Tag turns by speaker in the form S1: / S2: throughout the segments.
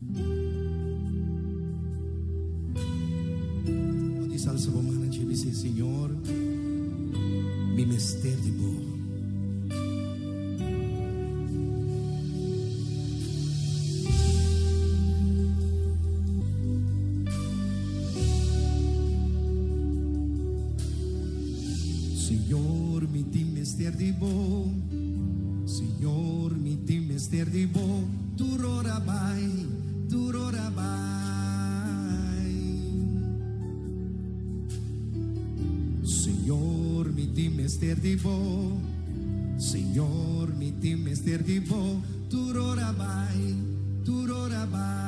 S1: Bo di salsa bo mana dje bis'é, Señor, mi mester di bo. Señor, mi tin mester di bo. Señor, mi tin mester di bo. Tur ora bai, tur ora bai. Señor, mi tin mester di bo. Señor, mi tin mester di bo. Tur ora bai, tur ora bai.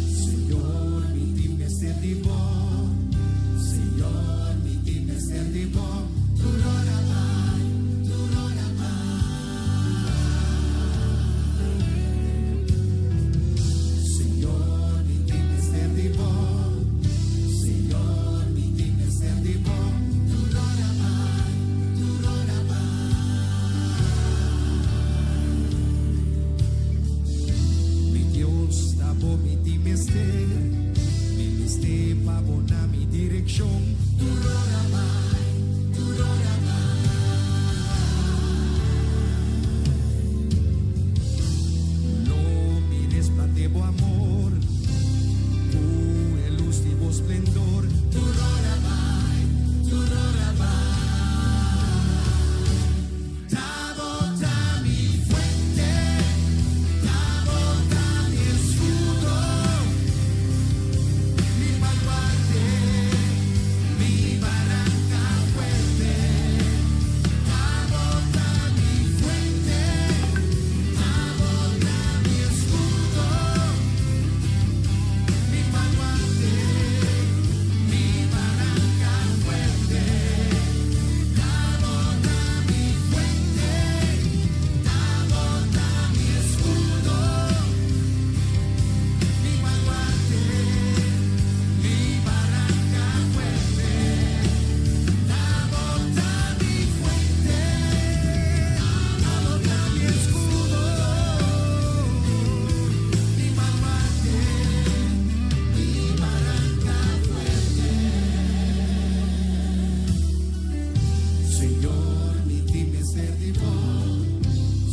S1: Señor, mi tin mester di bo. Señor, mi tin mester di bo. Tur ora bai, tur ora bai. Señor, mi tin mester di bo. Señor, mi tin mester di bo. Tur ora bai, tur ora bai. Mi Dios, ta bo mi tin mester. Mi mester pa bo na mi direccion. Tur ora bai, tur ora bai. Lo mi resplandé bo amor Cu e luz di bo splendor Tur ora bai, tur ora bai Ta bo ta mi fuente, ta bo ta mi escudo Mi baluarte, mi baranca fuerte Ta bo ta mi fuente, ta bo ta mi escudo, mi baluarte, mi baranca fuerte. Ta bo ta mi fuente, ta bo ta mi escudo, mi baluarte, mi baranca fuerte. Ta bo ta mi fuente, ta bo ta mi escudo, mi baluarte, mi baranca fuerte. Señor, mi tin mester di bo.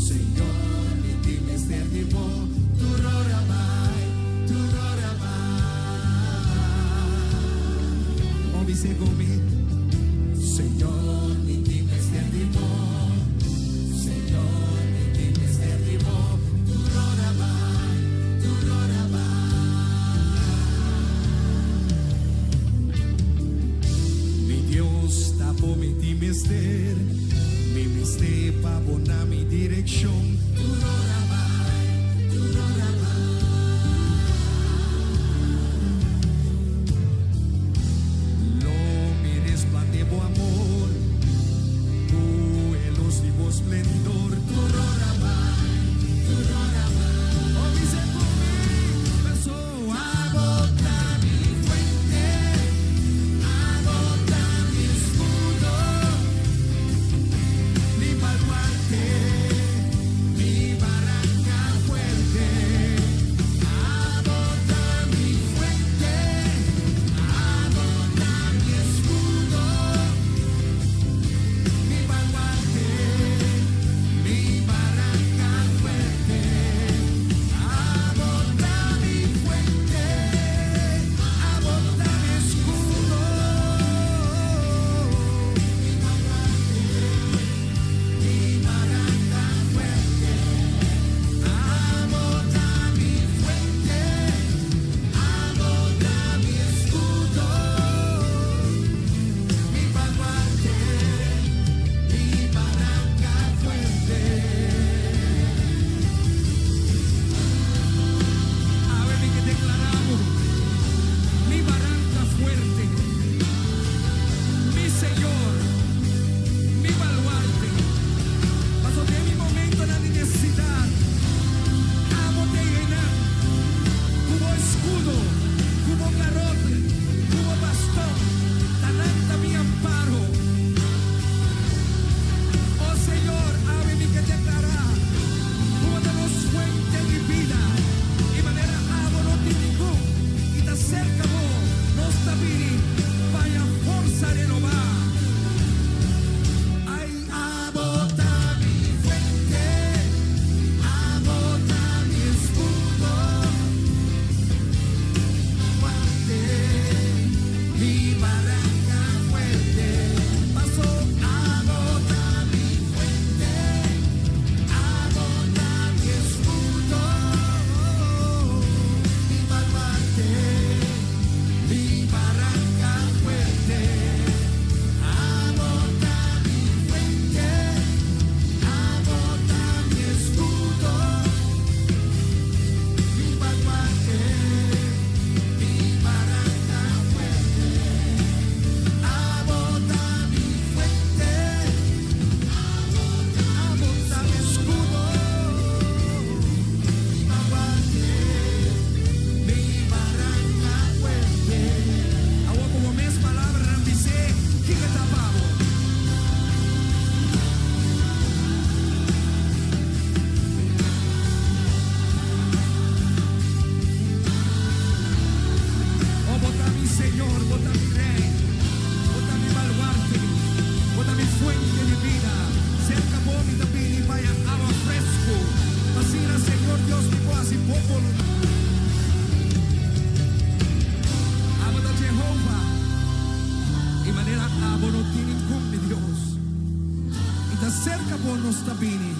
S1: Señor, mi tin mester di bo. Tur ora bai, tur ora bai. Bo bis'é ku mi. Señor, mi tin mester di bo. Señor, mi tin mester di bo. Tur ora bai, tur ora bai. Mi Dios, ta bo mi tin mester. Mi mester pa bo na mi direccion. Tur ora bai, tur ora bai. Lo mi resplandé bo amor Cu e luz di bo splendor Tur ora bai, tur ora bai. Oh, bisa cu mi, paso abo ta mi fuente, abo ta mi escudo, mi baluarte, mi baranca. Abo no tin ningun, mi Dios. I ta serka bo nos ta bini,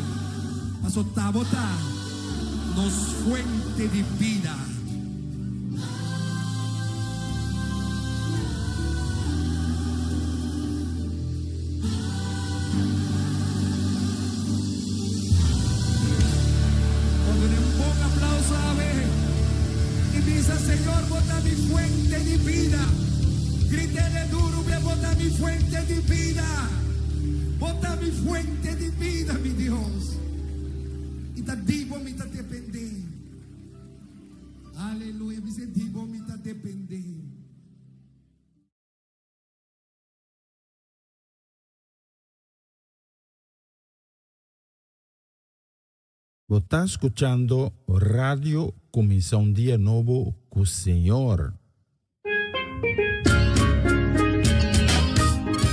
S1: paso ta bo ta nos fuente di bida. Por duna un bon aplauso awe i bisa, Señor, bo ta mi fuente di bida. Grit'Ele duru, Bia, bo ta mi fuente di bida. Bo ta mi fuente di bida, mi Dios. I ta di bo mi ta dependé. Aleluya. Bisa, di bo mi ta dependé.
S2: Bo ta scuchando Radio Cuminsa un Dia Nobo cu Señor.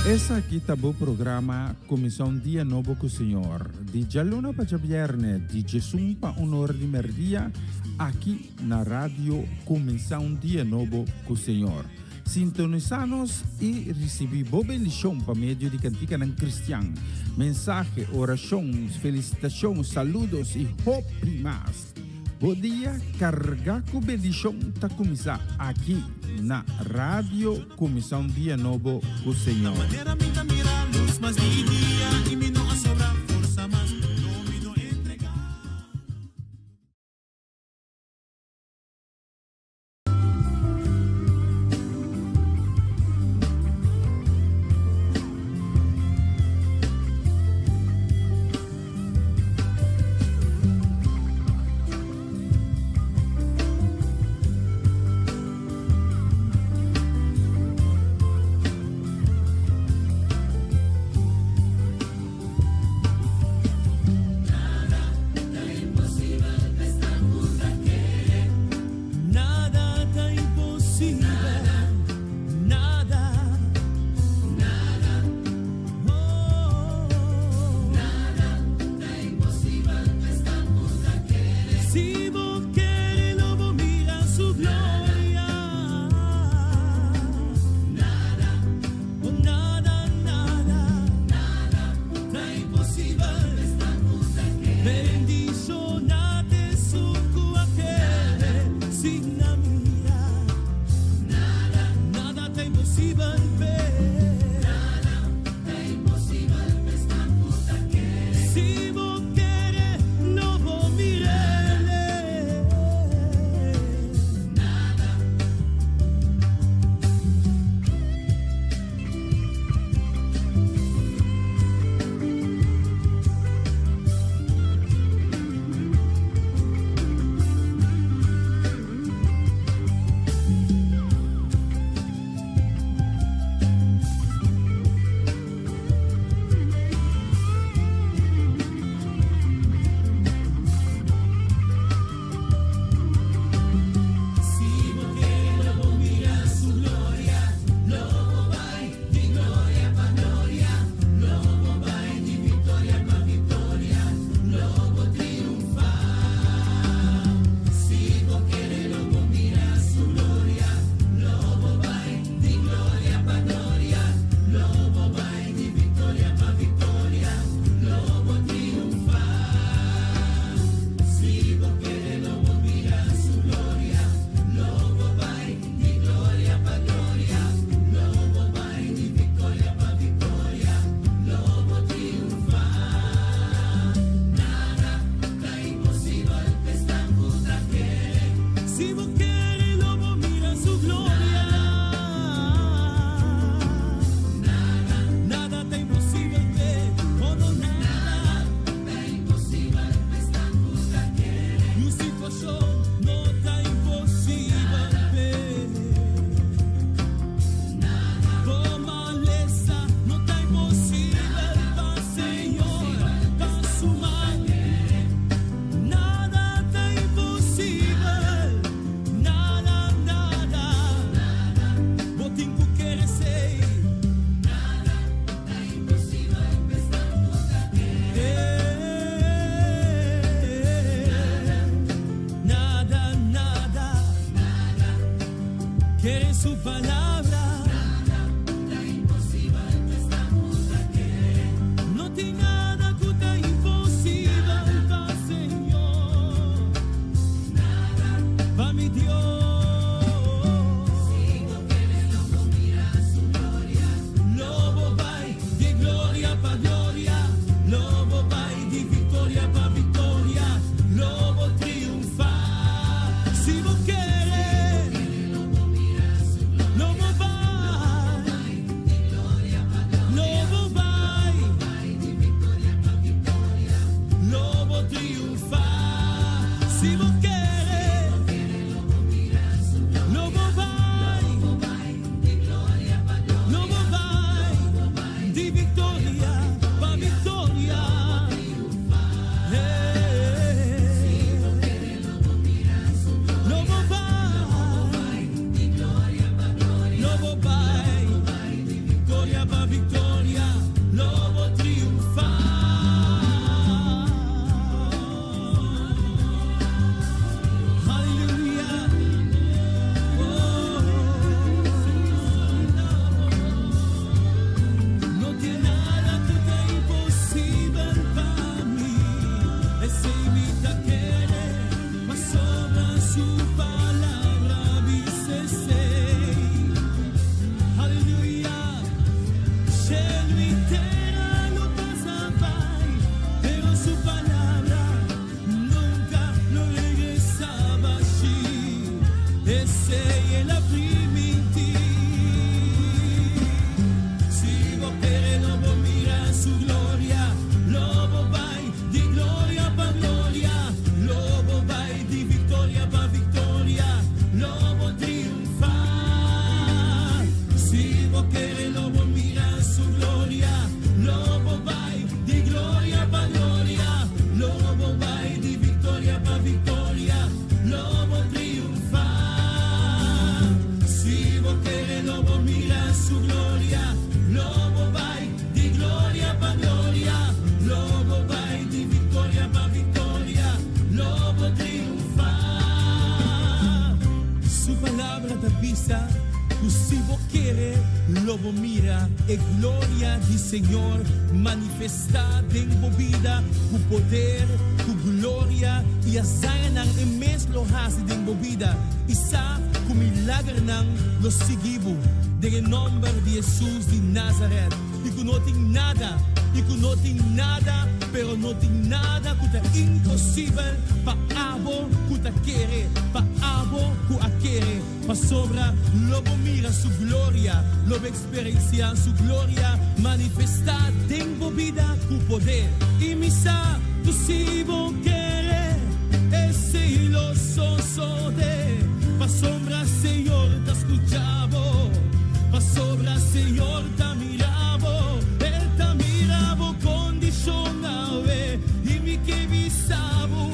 S2: Esaki ta bo programa Cuminsa un Dia Nobo cu Señor, di djaluna pa djabierne, di djesun pa un or di merdia, aki na Radio Cuminsa un Dia Nobo cu Señor. Sintonisá nos i risibí bo bendishon pa medio di kantikanan kristian, mensahe, orashon, felisitashon, saludos i hopi mas. Bo dia kargá ku bendishon ta kuminsá aki na Radio Kuminsá un Dia Nobo ku Señor.
S1: su gloria, lo bo bai di gloria pa gloria, lo bo bai di viktoria pa viktoria, lo bo triunfá. Su palabra ta bisa ku si bo kere, lo bo mira e gloria di Señor manifestá den bo bida ku poder, ku gloria i hazañanan e mes lo hasi den bo bida i sa ku milagernan lo sigui bo den e nòmber di Hesus di Nazaret i ku no tin nada i ku no tin nada pero no tin nada ku ta imposibel pa abo ku ta kere pa abo ku a kere pasobra lo bo mira su gloria lo bo eksperensiá su gloria manifestá den bo bida ku poder i mi sa ku si bo kere esei lo sosodé pasobra Señor ta skucha bo pasobra Señor ta mira bo e ta mira bo kondishon awe i mi ke bisa bo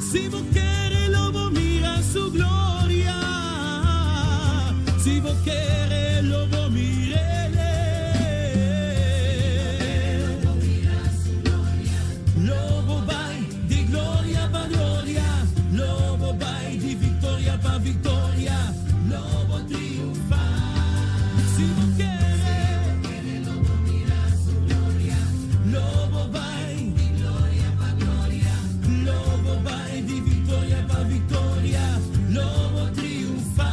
S1: si bo kere lo bo mira su gloria si bo kere lo bo mir'é. Lo bo bai di gloria pa gloria, lo bo bai di viktoria pa viktoria, lo bo triunfá. Si bo kere, lo bo bai di gloria pa gloria, lo bo bai di viktoria pa viktoria, lo bo triunfá.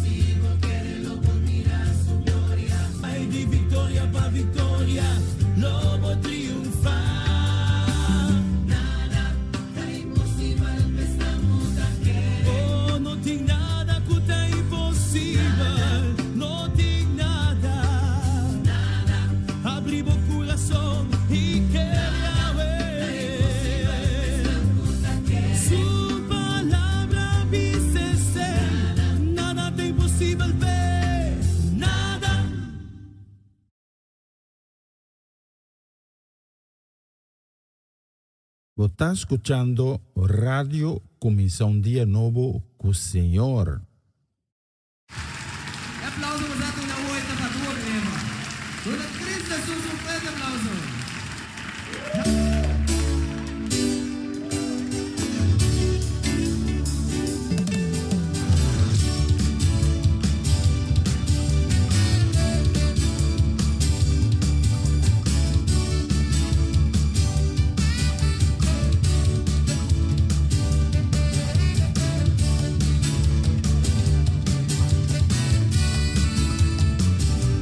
S1: Si bo kere, lo bo mira su gloria. Bai di viktoria pa viktoria, lo bo triunfá. Nada ta imposibel, Oh, no tin nada ku ta imposibel, no tin nada. Habri bo kurason i kere. Su palabra bisa, nada ta imposibel, nada.
S2: Bo ta skuchando Radio Kuminsá un Dia Nobo ku Señor.
S3: Aplauso pa una vuelta pa tur Eva. Duna Cristo Jesus un fuerte aplauso.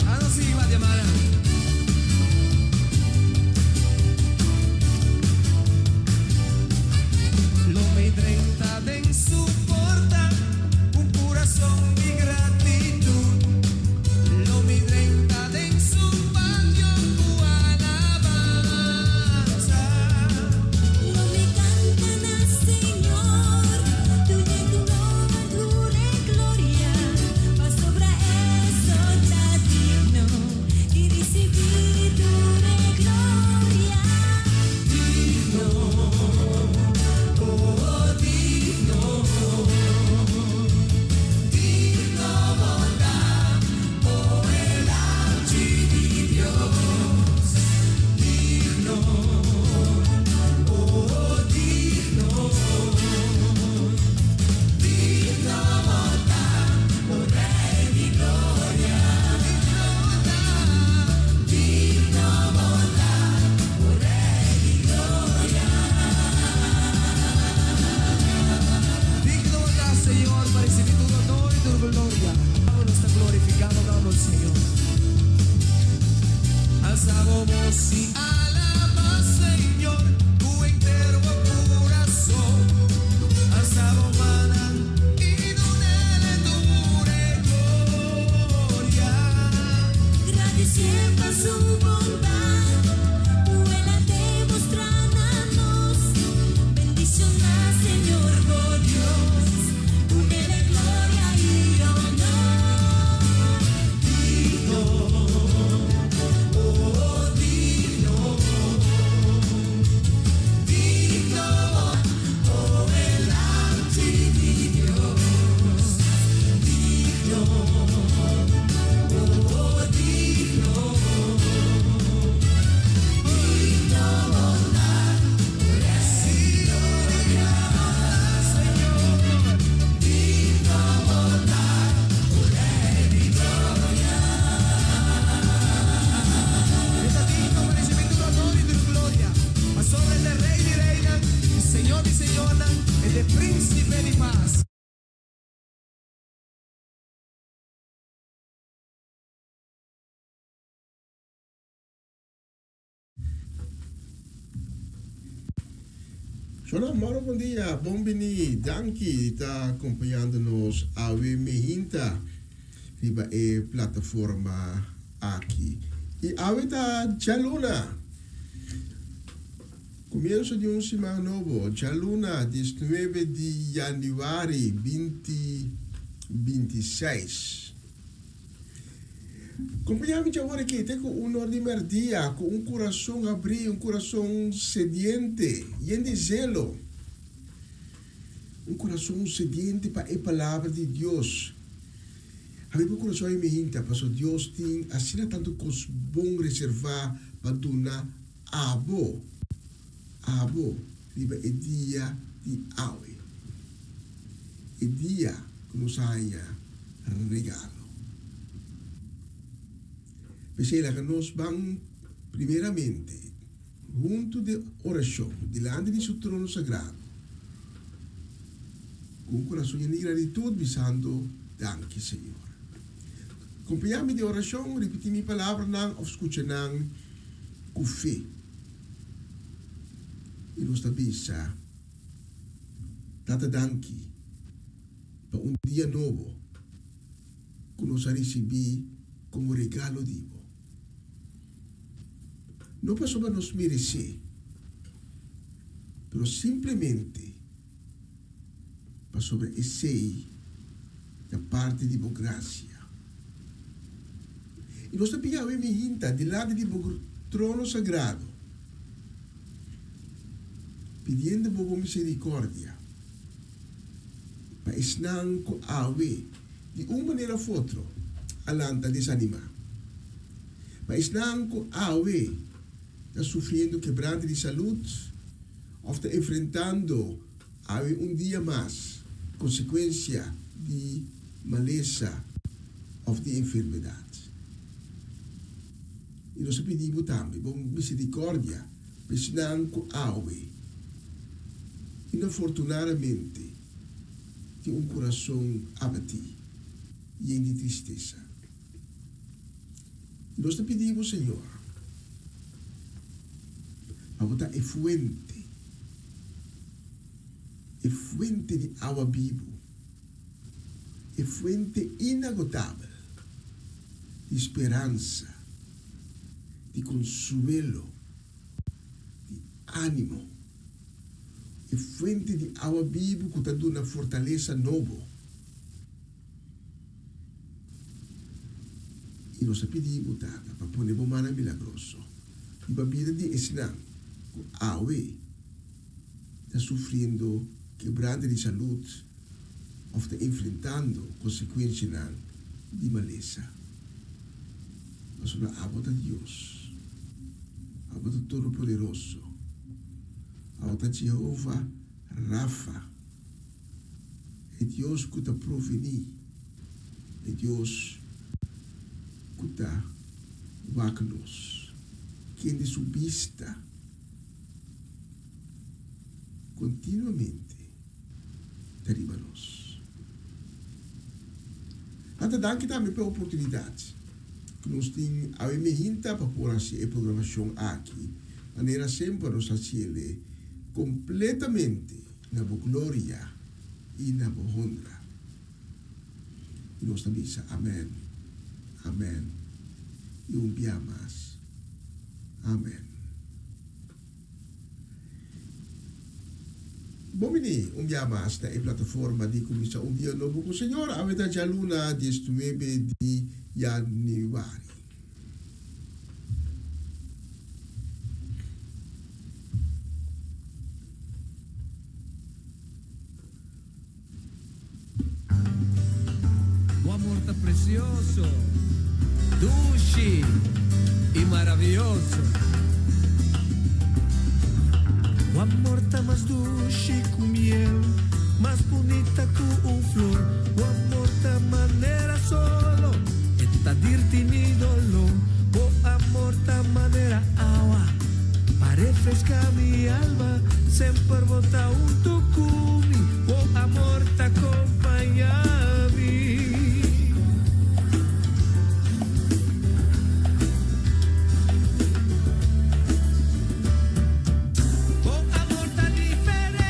S3: Ah, no, sí, Guatemala. Lo mi drenta den su porta, un kurason di gratitut. Lo mi drenta den su patio ku alabansa.
S4: Lo mi kanta na Señor, dun'é tur gloria, pasobra e so ta digno di risibí tur gloria.
S3: Digno, oh digno, digno bo ta, oh Lamchi di Dios. Digno, oh digno, digno bo ta, oh Rei di gloria. Digno bo ta, oh Rei di gloria. Digno ta, Señor, pa risibí tur honor i tur gloria. Nos ta glorifiká nòmber Señor. Alsa bo bos i alabá, Señor, ku henter bo kurason. Alsa bo mannan i dun'é tur gloria.
S4: Gradisié pa su bondat, ku el a demostrá na nos. Bendishoná Señor, bo Dios, dun'é gloria i honor.
S3: Digno, oh digno, digno, oh Lamchi di Dios. Digno,
S5: Shona, moro bon dia, bon bini, danki di ta acompañando nos awe mehinta riba e plataforma aki. Y awe ta djaluna, comienso di un siman nobo, djaluna 19 di januari 2026. Compaña mi djawor aki te cu un or di merdia, cu un curason habrí, un curason sediente, yen di zelo. Un curason sediente pa e palabra di Dios. Habrí bo curason ay mihinta, paso Dios tin asina tanto cos bon reservá pa duna abo, abo, riba e dia di awe. E dia ku nos a haña regalo. P'esei laga nos ban primeramente huntu den orashon dilanti di su trono sagrado ku un kurason yen di gratitut bisando, Danki, Señor. Kompañá mi den orashon, ripití mi palabranan òf skucha nan ku fe. I nos ta bisa. Tata danki pa un dia nobo ku nos a risibí komo regalo di bo. No pasobra nos meresé, pero simplemente pasobra esei ta parti di bo grasia. I nos ta pidi awe mi hinta dilanti di bo trono sagrado. Pidiendo bo bo misericordia pa esnan cu awe di un manera of otro a lanta desanima, pa esnan cu awe ta sufriendo kebrante di salud of ta enfrentando awe un dia mas consecuencia di malesa of di enfermedad. I nos a pidi bo tambe bo misericordia pa esnan cu awe inafortunadamente tin un curason abatí, yen di tristesa. I nos ta pidi bo, Señor, pa bo ta e fuente, e fuente di awa bibu, e fuente inagotabel di speransa, di konsuelo, di ánimo, e fuente di awa bibu ku ta duna fortalesa nobo. I nos a pidi bo, Tata, pa pone bo mannan milagroso riba bida di esnan ku awe ta sufriendo kebrante di salud of ta enfrentando konsekuensianan di malesa. Pasobra abo ta Dios, abo ta Todopoderoso, abo ta Jehova Rafa, e Dios ku ta provení, e Dios ku ta wak nos, kende su bista kontinuamente ta riba nos. Tata danki tambe pa e oportunidat ku nos tin awe mehinta pa por hasi e programashon aki manera semper nos hasiele kompletamente na bo gloria i na bo honra. I nos ta bisa amen, amen i un bia mas amen. Bon bini un bia mas na e plataforma di Kuminsá un Dia Nobo ku Señor. Awe ta djaluna 19 di yanüari.
S3: Bo amor ta precioso, dushi y maraviyoso. Bo amor ta mas dushi cu miel, mas bunita cu un flor. Bo amor ta manera solo, e ta dirti mi dolor. Bo amor ta manera awa, pa refresca mi alma. Semper bo ta huntu cu mi, bo amor ta compaña mi. Bo amor ta diferente.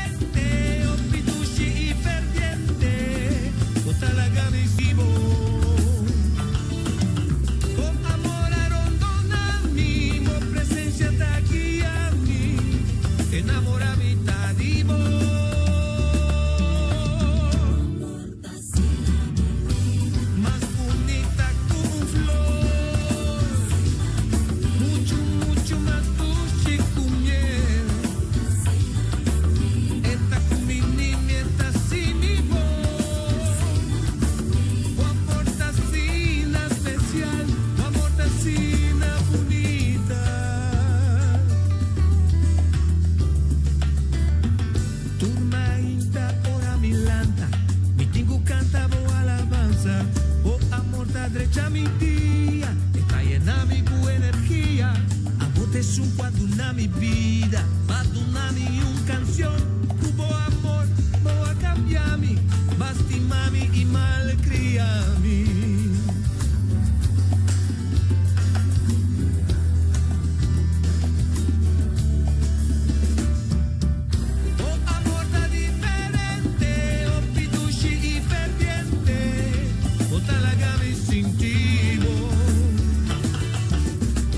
S3: drecha mi dia, e ta yena mi ku energia. Abo ta esun ku a duna mi bida, b'a duna mi un kanshon. Ku bo amor bo a kambia mi, b'a stima mi i malkria mi. Bo amor ta diferente, hopi dushi i ferviente, bo ta laga mi sinti bo.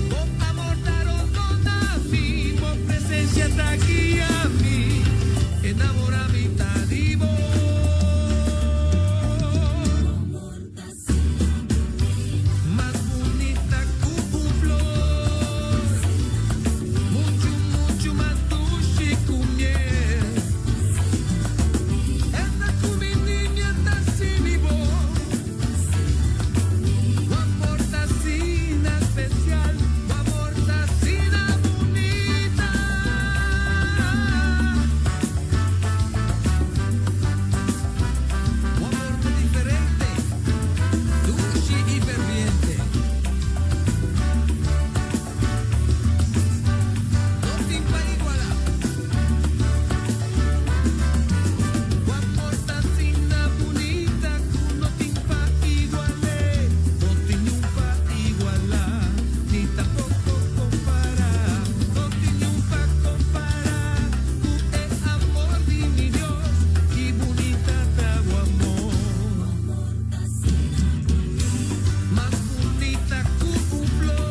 S3: Bo amor ta rondona mi, bo presencia ta guia mi, enamora mi ta di bo. Mas bunita ku un flor, muchu muchu mas dushi ku miel. E ta ku mi niña ta si mi bo. Bo amor ta asina spesial, bo amor ta asina bunita. Bo amor ta diferente, dushi i ferviente. No tin pa igualá. Bo amor ta asina bunita ku no tin pa igual'é. No tin niun pa igualá, ni tampoko kompará. No tin niun pa kompará ku e amor di mi Dios. Ki bunita ta bo amor. Mas bunita ku un flor,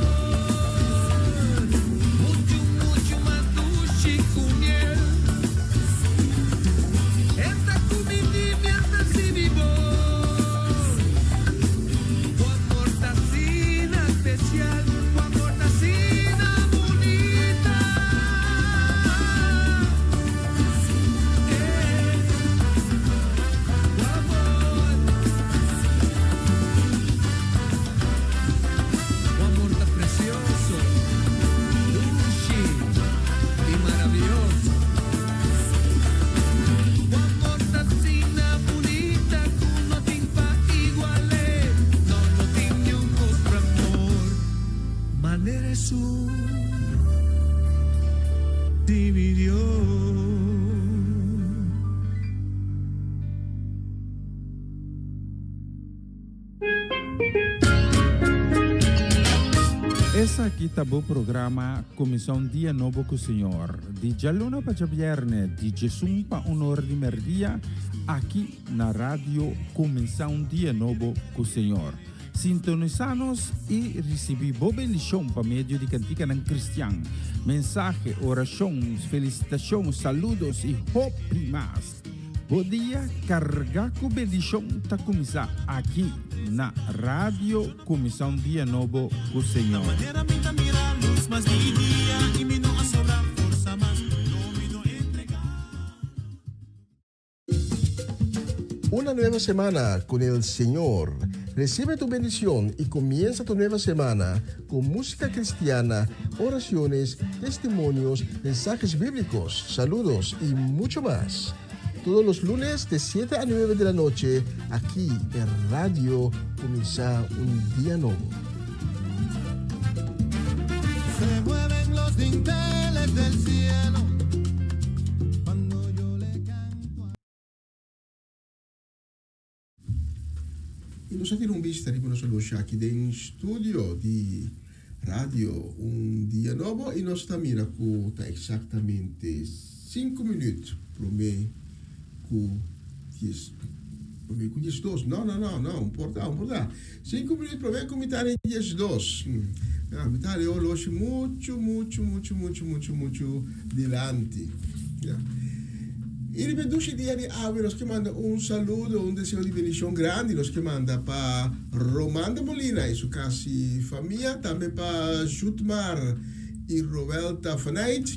S3: muchu muchu mas dushi ku miel. E ta ku mi dibièrta si mi bo. Bo amor ta asina spesial, bo amor ta asina bunita. Eh, bo amor. Bo amor ta presioso, dushi i maravioso. Bo amor ta asina bunita ku no tin pa igual'é. No, no tin niun otro amor manera esun di mi Dios.
S2: Esaki ta bo programa Kuminsá un Dia Nobo ku Señor, di djaluna pa djabièrnè, di djesun pa un or di mèrdia, aki na Radio Kuminsá un Dia Nobo ku Señor. Sintonisá nos i risibí bo bendishon pa medio di kantikanan kristian, mensahe, orashon, felisitashon, saludos i hopi mas. Bo dia kargá ku bendishon ta kuminsá aki na Radio Kuminsá un Dia Nobo ku Señor.
S5: Una nueva semana con el Señor. Recibe tu bendición y comienza tu nueva semana con música cristiana, oraciones, testimonios, mensajes bíblicos, saludos y mucho más. Todos los lunes de 7 a 9 de la noche, aquí en Radio Comienza un Día Nuevo.
S1: Se mueven los dinteles del cielo cuando yo le canto a
S5: I nos a tira un bista riba nos aloshi aki den studio di Radio Un Dia Nobo i nos ta mira ku ta eksaktamente sinku minüt promé ku dies promé ku diesdos no no no no un por ta un por ta sinku minüt promé ku mitar di diesdos ah mi ta haña e oloshi muchu muchu muchu muchu muchu muchu dilanti ya. I riba e dushi dia di awe nos ke manda un saludo, un deseo di bendishon grandi nos ke manda pa Romanda Molina i su kasi famia, tambe pa Jutmar i Roelta Faneit,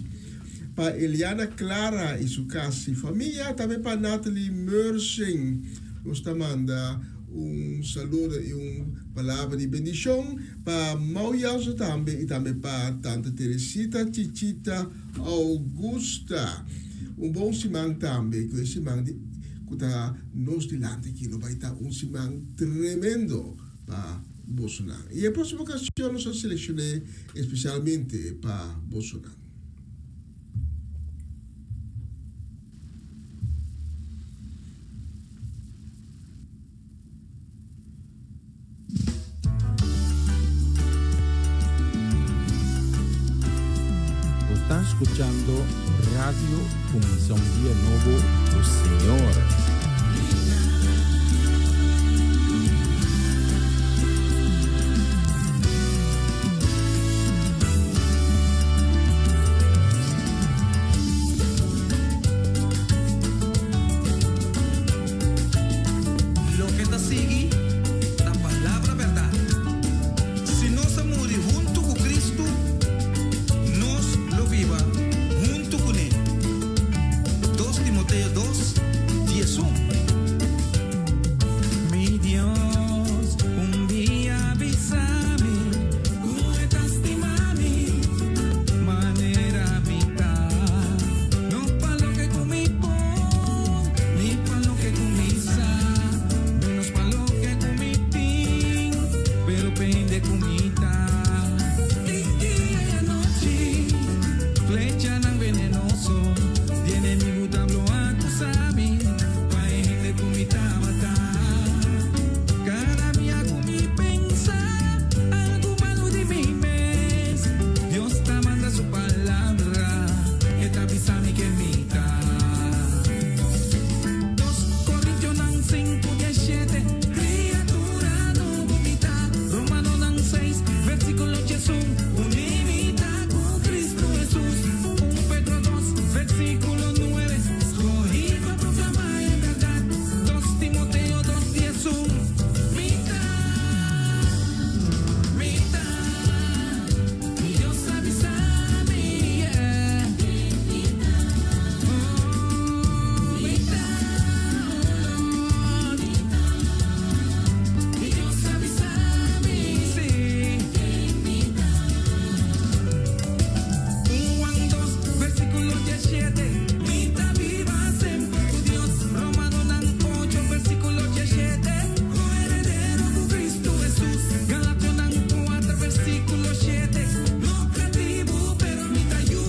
S5: pa Eliana Clara i su kasi famia, tambe pa Natalie Meursing. Nos ta manda un saludo i un palabra di bendishon pa Mau Jansen tambe i tambe pa Tante Teresita Chichita Augusta. Un bon siman tambe, ku e siman di ku ta nos dilanti aki lo bai ta un siman tremendo pa. bosonan. I e próksimo kanshon nos a selekshon'é espesialmente pa bosonan.
S2: Bo ta scuchando Radio Cuminsa un Dia Nobo cu Señor.
S3: Loke ta sigui ta palabra bèrdat, Si nos a muri huntu ku Kristu, nos lo biba huntu kuné. Dos Timoteo dos, diesun.
S6: Mi Dios un dia bisa mi ku e ta stima mi manera mi ta. No pa loke ku mi por, ni pa loke ku mi sa, menos pa loke ku mi tin, pero pende ku mi ta. Di dia i anochi, flechanan venenoso di enemigu ta blo akusá mi, pa e hende ku mi tabata. Kada bia ku mi pensa algu malu di mi mes, Dios ta manda su palabra, e ta bisa mi ken mi ta. Dos Korintionan sinku dieshete, Kriatura nobo mi ta. Romanonan seis, versíkulo diesun, Uní mi ta ku Kristu Hesus. Un Pedro dos, versíkulo nuebe, Skohí pa proklamá e bèrdat. Dos Timoteo dos diesun, Mi ta, mi ta, Dios a bisa mi, yeah. Oh, mi ta, oh Lord. Dios a bisa mi, sí. Un Juan dos, versículo dieshete, Mi ta biba semper ku Dios. Romanonan ocho, versículo dieshete, Koheredero ku Cristo Hesus. Galationan kuater, versículo shete, No katibu, pero mi ta yu.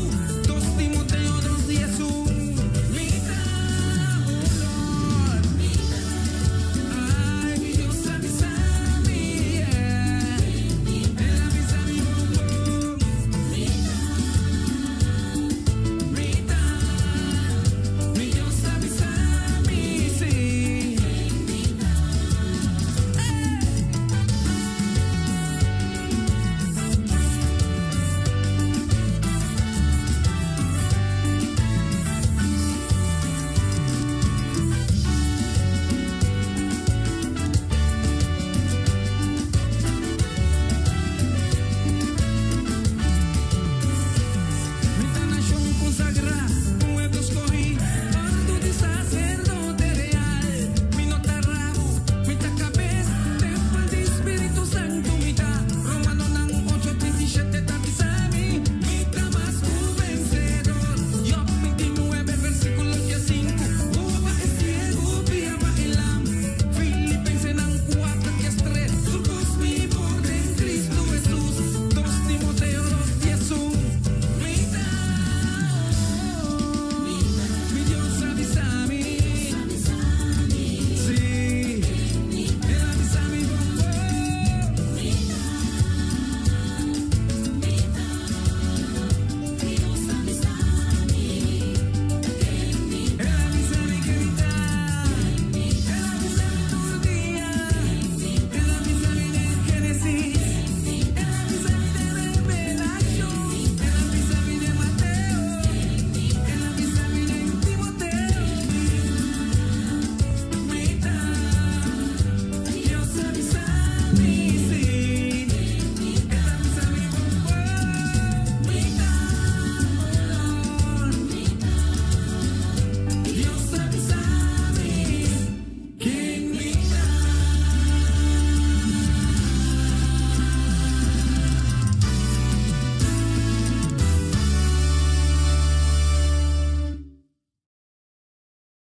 S6: Dos Timoteo dos, diesun, Mi ta, oh Lord. Ay, mi Dios a bisa mi, yeah. El a bisa mi bon bon. Mi ta, mi Dios a bisa mi, sí. Mi ta nashon konsagrá, pueblo skohí, òrdu di saserdote real. Mi no ta rabu, mi ta kabes, tempel di Spiritu Santu mi ta. Romanonan ocho trinta i shete ta bisa mi, mi ta mas ku vensedor. Job bintinuebe versíkulo diesinku, Wowo pa e siegu, pia pa e lam. Filipensenan kuater diestres, Tur kos mi por den Kristu Hesus. Dos Timoteo dos diesun, Mi ta, oh, mi Dios a bisa mi, sí, El a bisa mi bon bon. El a bisa mi ke mi ta, El a bisa mi tur dia, El a bisa mi den Génesis, El a bisa mi den Revelashon, El a bisa mi den Mateo, El a bisa mi den Timoteo. Mi ta, Dios a bisa mi, sí, El a bisa mi bon bon. Mi ta, oh Lord. Dios a bisa mi ken mi ta.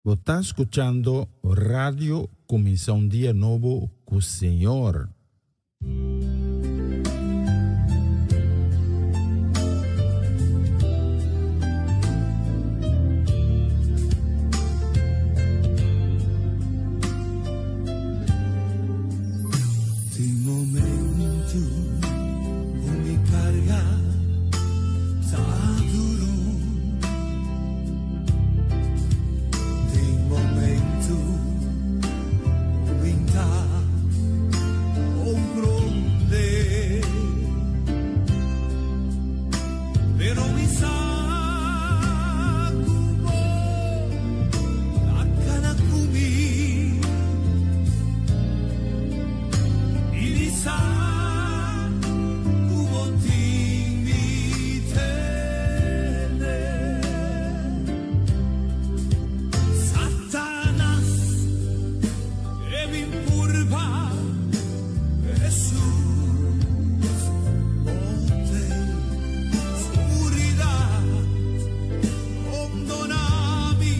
S2: Bo ta scuchando Radio Cuminsa un Dia Nobo cu Señor.
S3: Tin momento ku mi karga ta duru. Tin momento ku mi ta komprondé. Pero mi sa ku bo ta kana ku mi. I mi sa ku bo tin mi tene. Satanas e bin purba Hesus bote skuridat rondona mi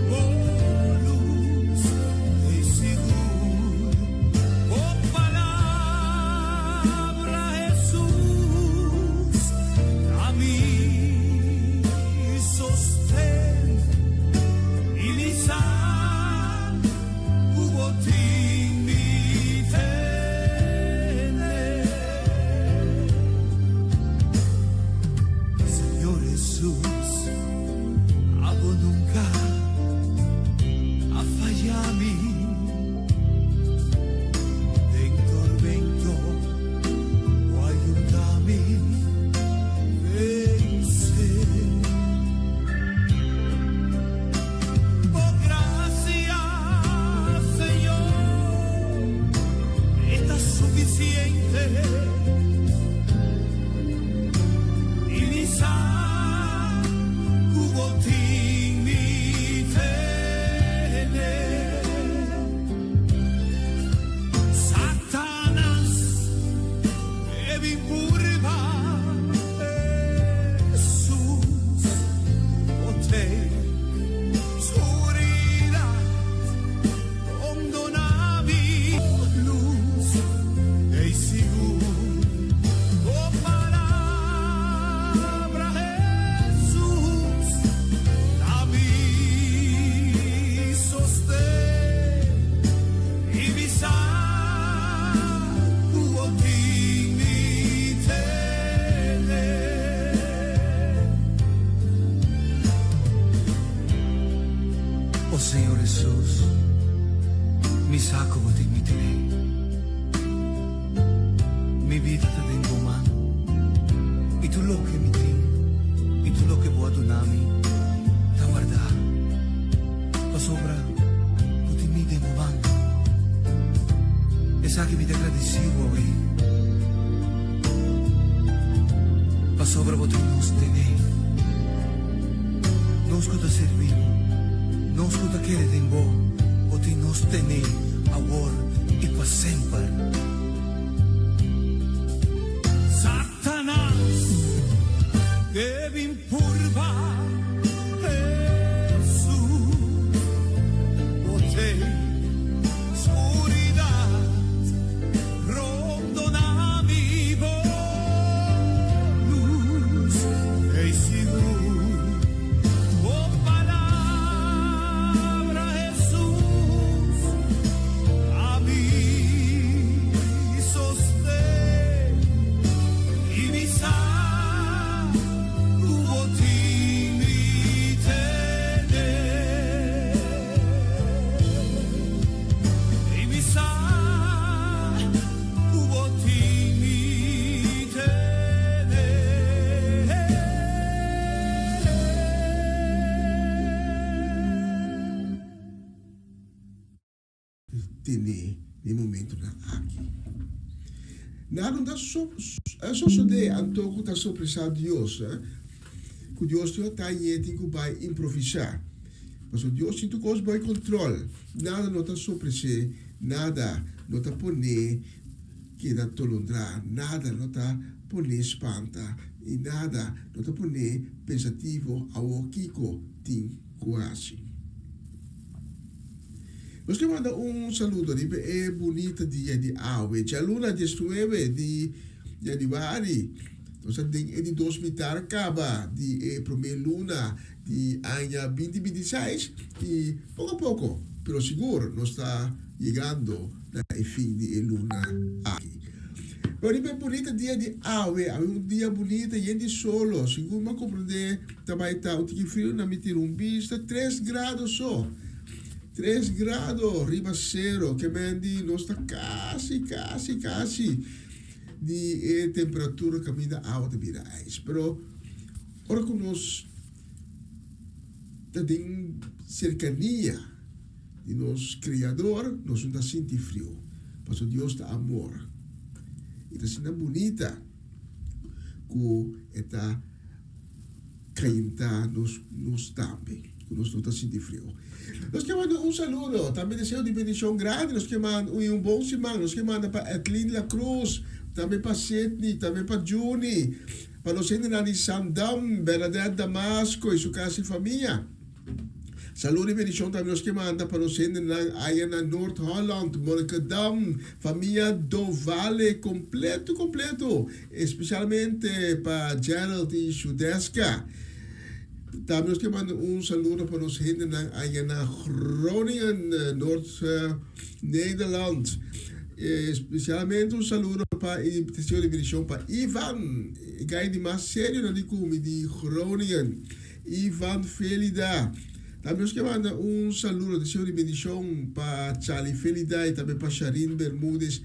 S3: bo lus ei sigur bo palabra Hesus ta mi sosten i mi sa ku bo tin mi tene. Señor Hesus, abo nunka a faya mi. Den tormento, bo a yuda mi vense. Bo grasia, Señor, ta sufisiente. I mi sa ku bo tin mi tene. Satanas e bin purba Hesus bote skuridat rondona mi lus ei sigur bo palabra Hesus ta mi sosten i mi sa ku bo tin mi tene.
S6: O Señor Hesus, mi sa ku bo tin mi tene. Mi bida ta den bo man. I tur loke mi tin, i tur loke bo a duna mi, ta wardá. Pasobra bo tin mi den bo man. Esaki mi ta gradisí bo awe. Pasobra bo tin nos tene. Nos ku ta sirbi bo, nos ku ta kere den bo, bo tin nos tene awor i pa semper.
S3: Satanas ke bin purba Hesus bote skuridat rondona mi bo lus ei sigur bo palabra Hesus ta mi sosten i mi sa ku bo tin mi tene. I mi sa ku bo tin mi tene.
S5: Tene den momentonan aki. Nada no ta sosodé anto ku ta sorpresá Dios, ku Dios tin ota i e tin ku bai improvisá. Pasobra Dios tin tur kos bou e kontrol. Nada no ta sorpres'é, nada no ta pon'é keda tolondrá, nada no ta pon'é spanta i nada no ta pon'é pensativo awor kiko tin ku hasi. Nos ke manda un saludo riba e bunita dia di awe, djaluna diesnuebe di yanüari. Nos ta den e di dos mitar kaba di e promé luna di aña binti bintiseis i poko poko pero sigur nos ta yegando na e fin di e luna aki. Pero riba e bunita dia di awe, awe un dia bunita yen di solo, segun mi a komprendé ta bai ta un tiki friu na mi tira un bista, tres grado so, tres grado riba sero, ke men di nos ta kasi kasi kasi di e temperatura kaminda awa ta bira ijs. Pero ora ku nos ta den serkania di nos Kreador, nos no ta sinti friu, pasobra Dios ta amor. I ta asina bunita ku e ta kayentá nos nos tambe, ku nos no ta sinti friu. Nos ke manda un saludo, tambe deseo di bendishon grandi, nos ke manda i un bon siman, nos ke manda pa Edlin La Cruz, tambe pa Sidney, tambe pa Juni, pa nos hendenan di Sandam, Bernadette Damasco i su kas i famia. Salud i bendishon tambe nos ke manda pa nos hendenan aya na Noord Holland, Monnikendam, famia Dovale kompleto kompleto, espesialmente pa Gerald i Shudeska. Tambe nos ke manda un saludo pa nos hendenan aya na Groningen, Noord Nederland. Espesialmente un saludo pa i deseo di bendishon pa Ivan, e gai di mas serio nan di kumi di Groningen. Ivan Felida. Tambe nos ke manda un saludo, deseo di bendishon pa Charlie Felida y tambe pa Sharin Bermudez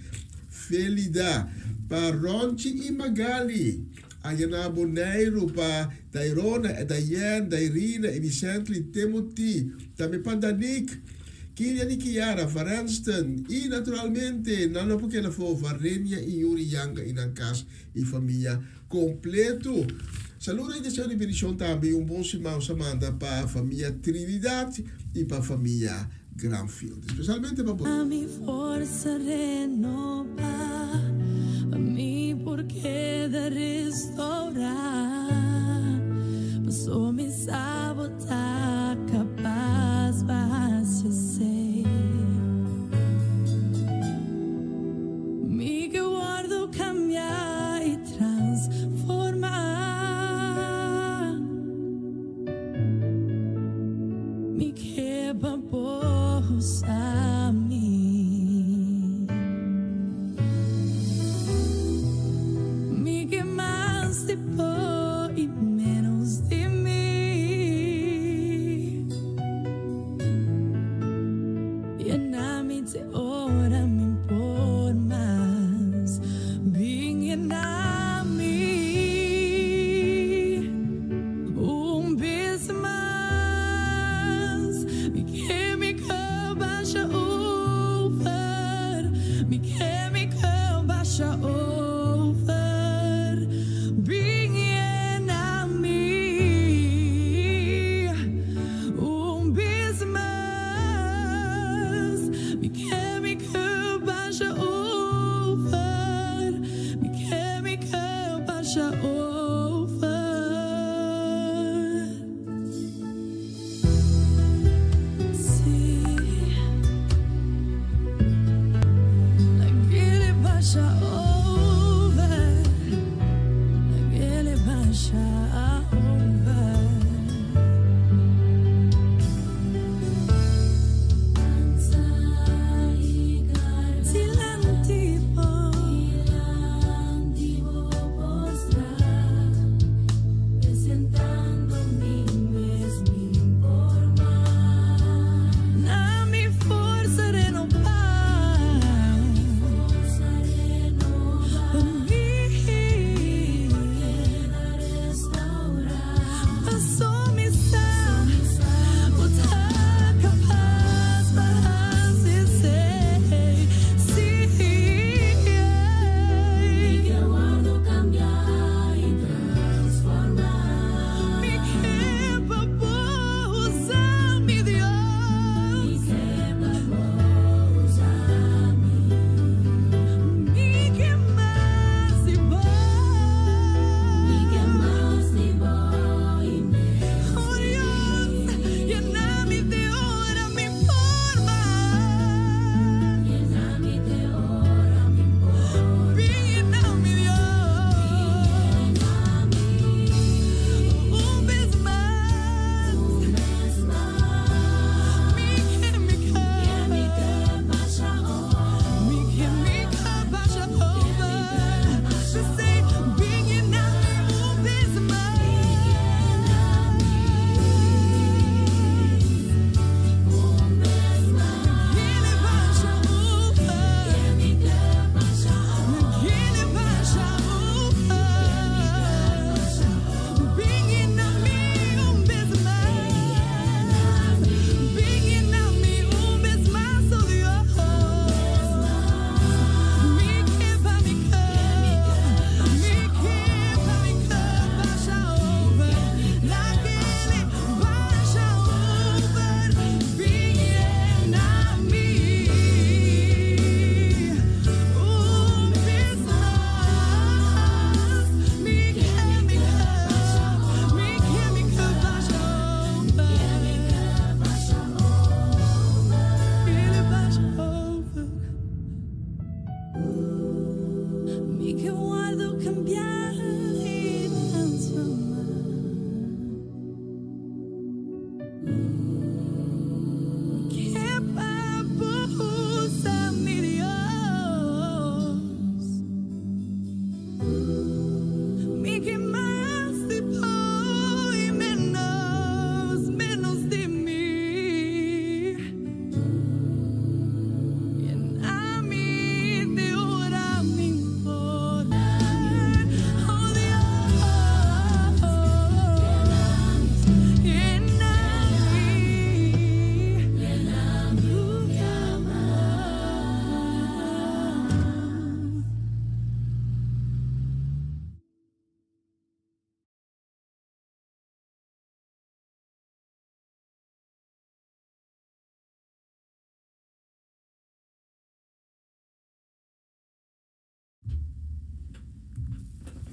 S5: Felida. Pa Ronchi y Magali, allá na Boneiru, pa Dairona, Diane, Dairina, Elisently, Timothy, tambe pa Danique, Kilian y Kiara, Varenston, y naturalmente, nan no por keda afó, Varenia y Yuri Yanga y nan kas y famia Completo. Saludo y deseo di bendicion tambe y un bon siman sa manda pa famia Trinidad y pa famia Granfield. Especialmente pa bo.
S4: Pa mi forsa renobá, pa mi por keda restourá, paso mi sa bo ta kapas pa hasi esei. Mi ke wòrdu kambiá i transformá. Mi ke pa bo usa mi. Mi ke mas di bo i ménos di mi. Yena mi te ora mi por mas. Bin.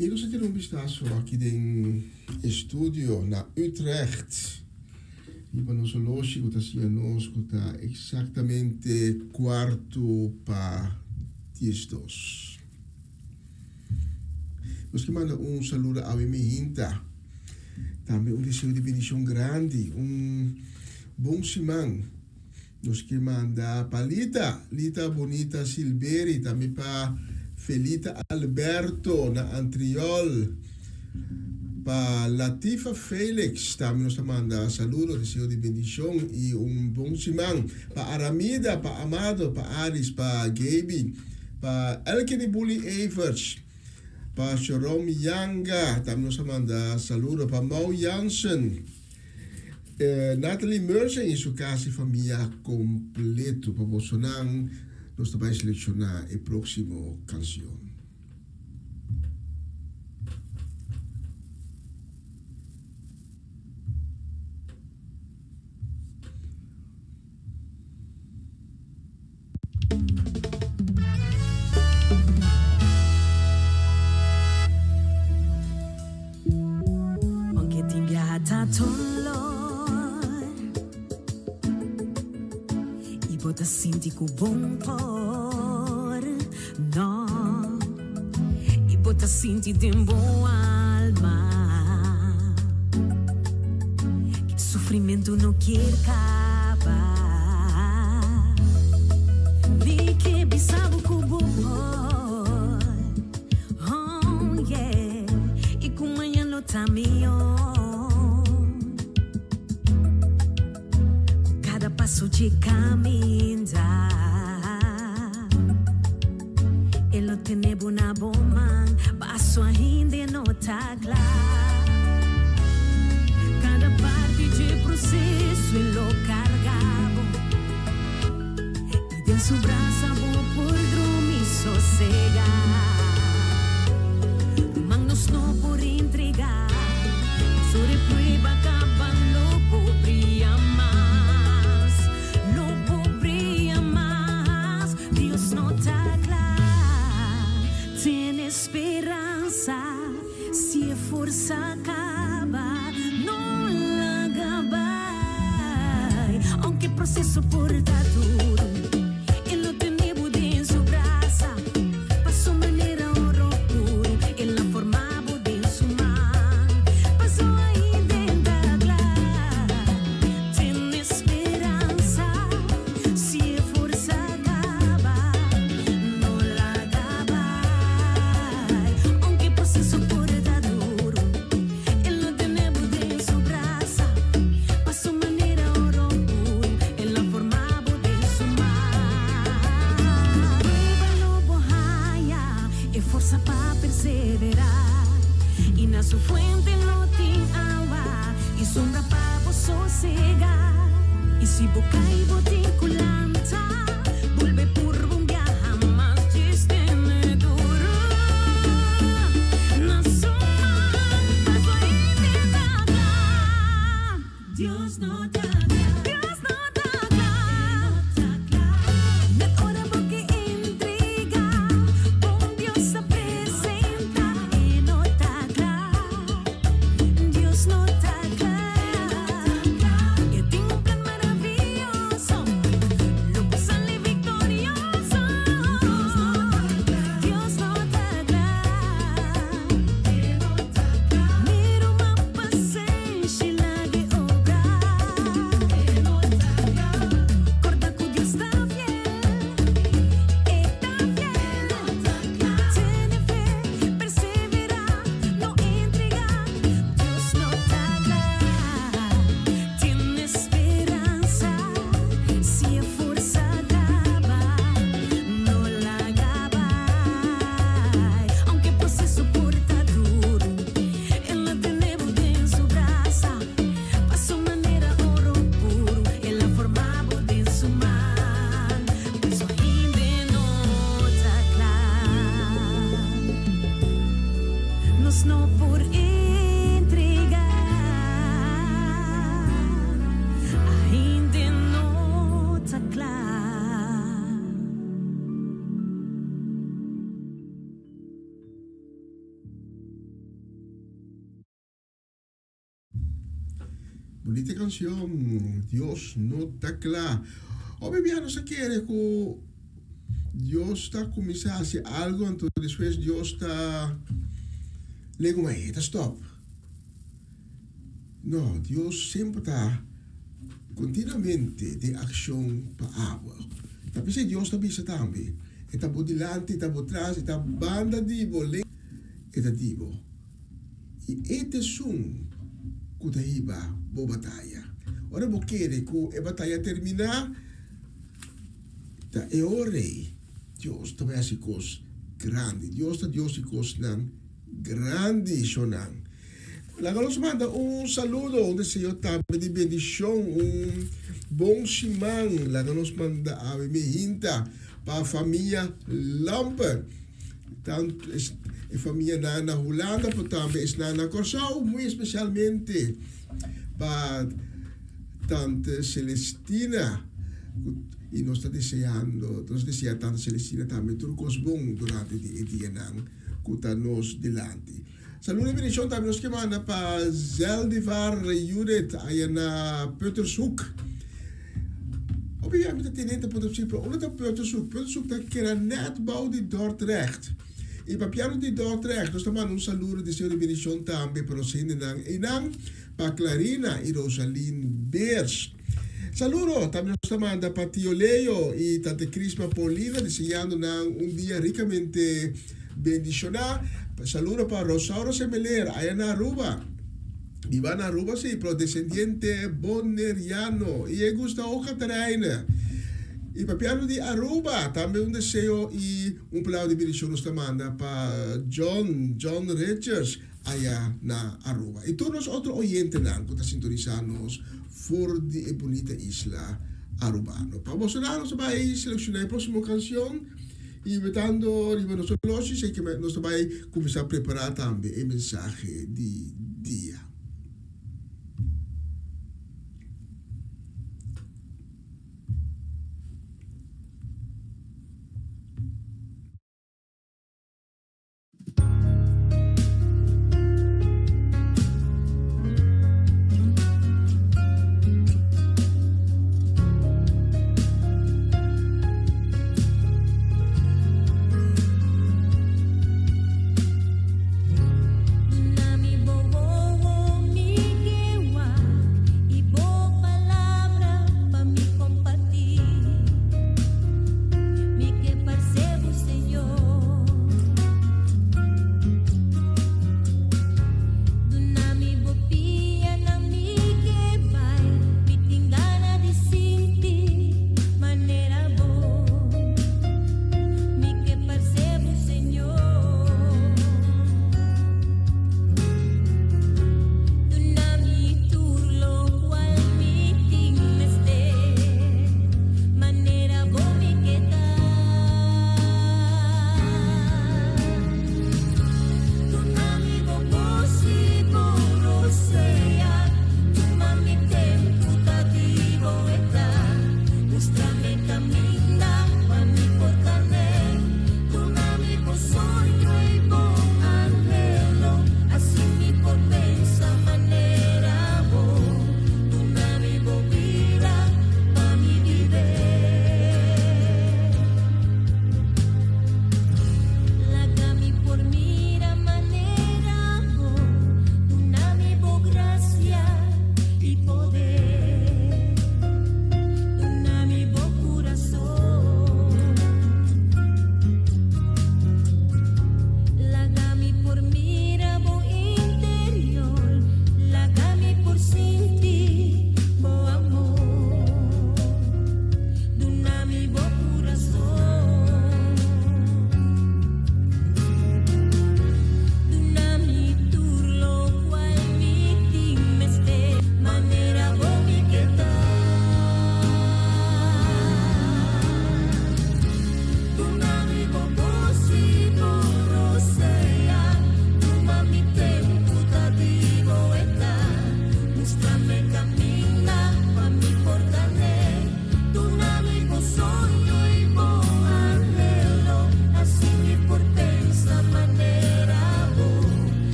S5: I nos a tira un bistaso aki den estudio na Utrecht. Riba nos oloshi ku ta siña nos ku ta eksaktamente kuartu pa diesdos. Nos ke manda un saludo awe mihinta. Tambe un deseo di bendishon grandi, un bon siman. Nos ke manda pa Lita, Lita Bonita Silberi, tambe pa Felita Alberto na Antriol, pa Latifa Felix, tambe nos ta manda saludo, deseo di bendishon i un bon siman, pa Aramida, pa Amado, pa Aris, pa Gaby, pa Elke di Bully Everts, pa Sharom Yanga, tambe nos ta manda saludo, pa Mau Jansen. Natalie Mercer y su casa y famia completo. Pa bosonan nos ta bay selecciona e proximo cancion.
S4: Aunke tin biaha ta dolor Y bo ta sinti cu bon por no Y bo ta sinti den bo alma Ki sufrimento no kier caba. Mi ke bisa bo ku bo por, oh yeah, i ku mañan lo ta mihó. Ku kada paso dje kaminda, e lo tene bo na bo man, paso ainda e no ta kla. Kada parti dje proseso e lo karga bo. I den su brasa bo por drumi sosega. Ruman nos no por entrega. Pasobra e prueba kaba lo por bria mas. Lo por bria mas. Dios no ta kla. Tene speransa. Si e forsa kaba, no laga bai. Aunke proseso por ta duru, e lo tene bo den su brasa. Pa su manera oro puru, el a forma bo den su man. Paso ainda e ta kla. Tene speransa, si e forsa kaba, no laga bai. Aunke proseso por ta duru, el lo tene bo den su brasa. Pa su manera oro puru, el a forma bo den su man. Prueba lo bo haya e forsa pa perseverá, i na su fuente lo tin awa i sombra pa bo sosegá. I si bo kai bo tin ku lanta, bolbe purba un biaha mas djis tene duru na su man, paso hende ta kla. Dios no ta kla. Dios no ta kla. Net ora bo ke entrega, bon Dios a presenta. E no ta kla. Dios no ta kla. E tin un plan maravioso. Lo bo sali viktorioso. Dios no ta kla. Mira un pasenshi lag'e obra. Corda cu Dios ta fiel, e ta fiel. Tene fe, persevera, no entrega. Dios no ta kla. Tene speransa, si e forsa caba, no laga bai. Aunke proceso por ta duro, el a tene bo den su brasa. Pa su manera oro puro, el a forma bo den su man. Paso hende no ta kla. Nos no por entrega. Ainda no ta kla.
S5: Bunita canción, Dios no ta cla. Hopi bia nos ta kere cu Dios ta cuminsa haci algo anto despues Dios ta lego ma e ta stop. No, Dios semper ta continuamente den accion pa abo. Ta p'esei Dios ta bisa tambe, E ta bo dilanti, e ta bo tras, e ta banda di bo, e ta di bo. I e ta esun ku ta hiba bo bataya. Ora bo kere ku e bataya a terminá, ta e ora ei Dios ta bai hasi kos grandi. Dios ta Dios di kosnan grandi, shonnan. Laga nos manda un saludo, un deseo tambe di bendishon, un bon siman. Laga nos manda awe mi hinta pa famia Lamper. Tantu e famianan na Hulanda pero tambe esnan na Kòrsou, muy espesialmente pa Tante Celestina i nos ta deseando, nos desea Tante Celestina tambe tur kos bon durante di e dianan ku ta nos dilanti. Saludo i bendishon tambe nos ke manda pa Zeldivar Judith aya na Puttershoek. Hopi bia mi ta tene ta puntra si, pero unda ta Puttershoek? Puttershoek ta keda net bou di Dordrecht. I papiando di Dordrecht, nos ta manda un saludo, deseo di bendishon tambe pa nos hendenan einan, pa Clarina i Rosalyn Beers. Saludo tambe nos ta manda pa Tio Leo i Tante Crisma Paulina, deseando nan un dia ricamente bendiciona. Saludo pa Rosauro Semeler aya na Aruba. Biba na Aruba si, pero descendiente Boneriano. I e gusta ook Catharijne. I papiando di Aruba, tambe un deseo i un palabra di bendicion nos ta manda pa John, John Richards, aya na Aruba. I tur nos otro oyentenan ku ta sintonisá nos for di e bunita isla Arubano. Pa bosonan nos ta bai selekshoná e próksimo kanshon i betando riba nos oloshi, sei ke nos ta bai kuminsá prepará tambe e mensahe di dia.
S4: Na mi bobo.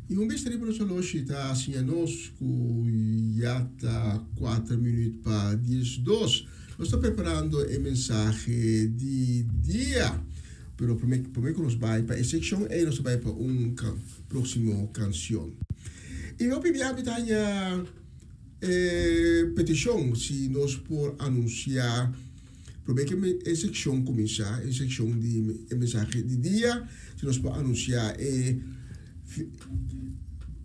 S5: I un bes riba nos oloshi ta siña nos ku ya ta kuater minüt pa diesdos. Nos ta preparando e mensahe di dia. Pero promé promé ku nos bai pa e sekshon ei nos ta bai pa un próksimo kanshon. I hopi bia mi ta haña e petishon si nos por anunsiá promé ku e sekshon kuminsá, e sekshon di e mensahe di dia, si nos por anunsiá e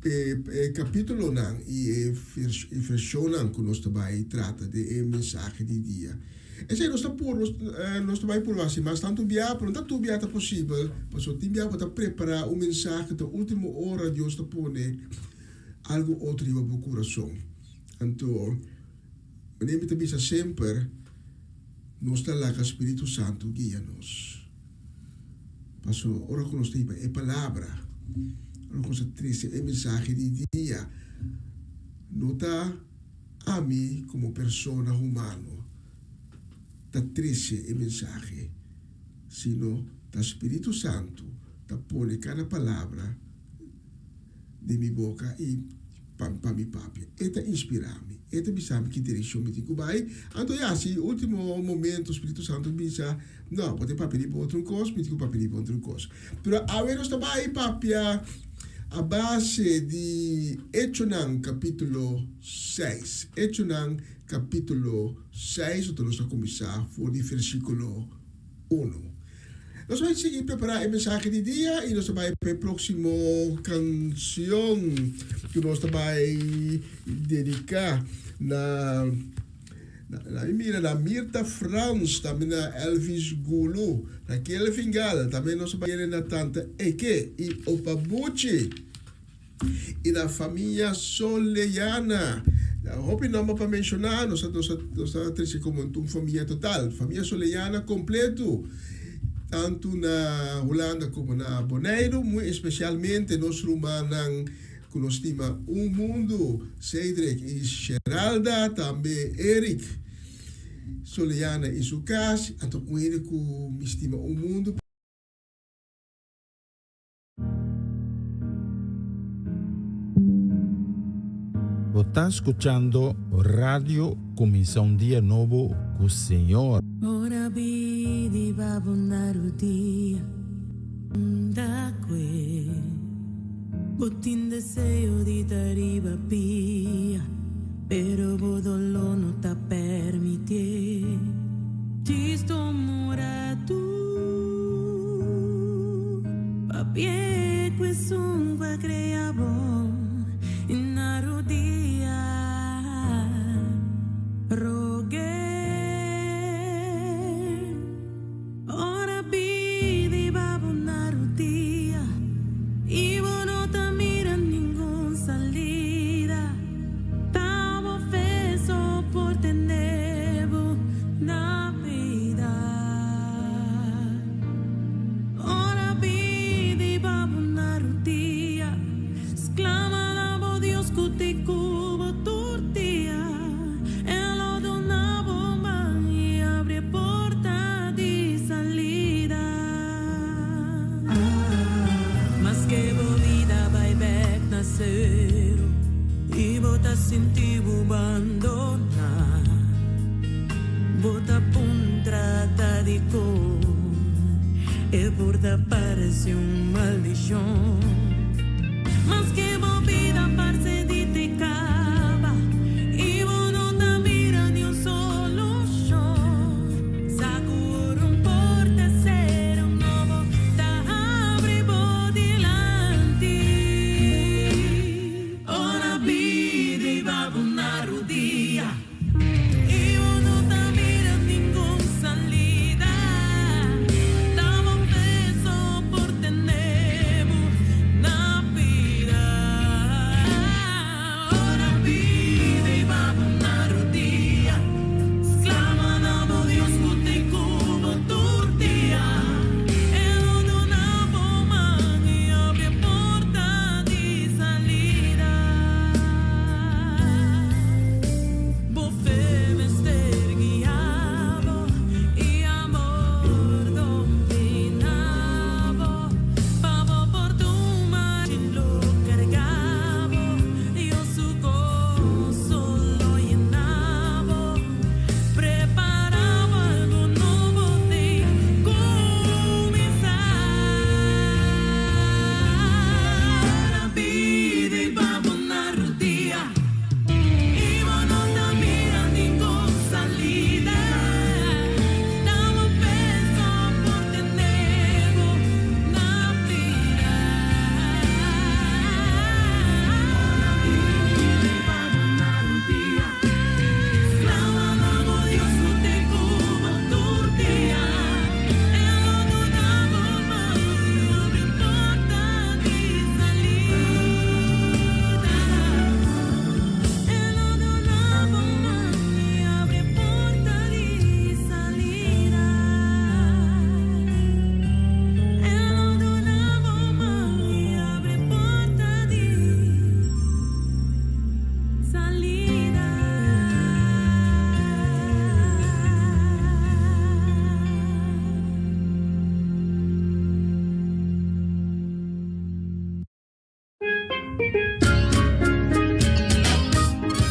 S5: e kapítulonan i e vershonnan ku nos ta bai trata den e mensahe di dia. Esei nos ta pur, nos ta bai purba hasi mas tantu bia, pero no ta tur bia ta posibel, pasobra tin bia bo ta prepará un mensahe ta último ora Dios ta pone algu otro riba bo kurason. Anto, manera mi ta bisa semper, nos ta laga Spiritu Santu guia nos. Pasobra ora ku nos ta hiba e palabra, ora ku nos ta trese e mensahe di dia, no ta ami komo persona humano ta trese e mensahe, sino ta Spiritu Santu ta pone kada palabra den mi boka i pa mi papia. E ta inspirá mi, e ta bisa mi ki direkshon mi tin ku bai. Anto ya, si último momento Spiritu Santu bisa, No, bo tin papia riba otro kos, mi tin ku papia riba otro kos. Pero awe nos ta bai papia a base di Echonan kapítulo seis. Echonan kapítulo seis, anto nos ta kuminsá for di versíkulo unu. Nos bai sigui prepará e mensahe di dia i nos ta bai pa e próksimo kanshon ku nos ta bai dediká na na mi mira na Mirta Frans, tambe na Elvis Gulu, na Kelvin Gal, tambe nos ta bai kere na Tante Eke i Opa Buchi. I na famia Soleyana. Hopi nomber pa menshoná, nos a nos a nos a trese komo un famia total. Famia Soleyana kompletu, tantu na Hulanda komo na Boneiru, muy espesialmente nos rumannan ku nos stima un mundu, Cedric i Sheralda, tambe Eric Soleyana i su kas, anto un hende ku mi stima un mundu.
S2: Bo ta skuchando Radio Kuminsá un Dia Nobo ku Señor.
S4: Ora bidi ba bo na rudia unda kue bo tin deseo di ta riba pia pero bo doló no ta permitié. Djis tuma un ratu papia ku esun ku a krea bo i na rudia rog'é. Ora bida ba bo na rudia i bo no ta mira ningun salida. Ta bo fe so por tene bo na bida. Ora bida ba bo na rudia, sklama na bo Dios ku te ku bo tur dia. E lo duna bo man i abri e porta di salida. Maske bo bida bai bek na sero i bo ta sinti bo bandoná, bo ta puntra ta dikon e por ta parse un maldishon. Maske bo bida parse di te kaba i bo no ta mira niun solushon. Sa ku ora un porta sera un nobo ta habri bo dilanti. Ora bida i ba bo na rudia i bo no ta mira ningun salida. Ta bo fe so por tene bo na.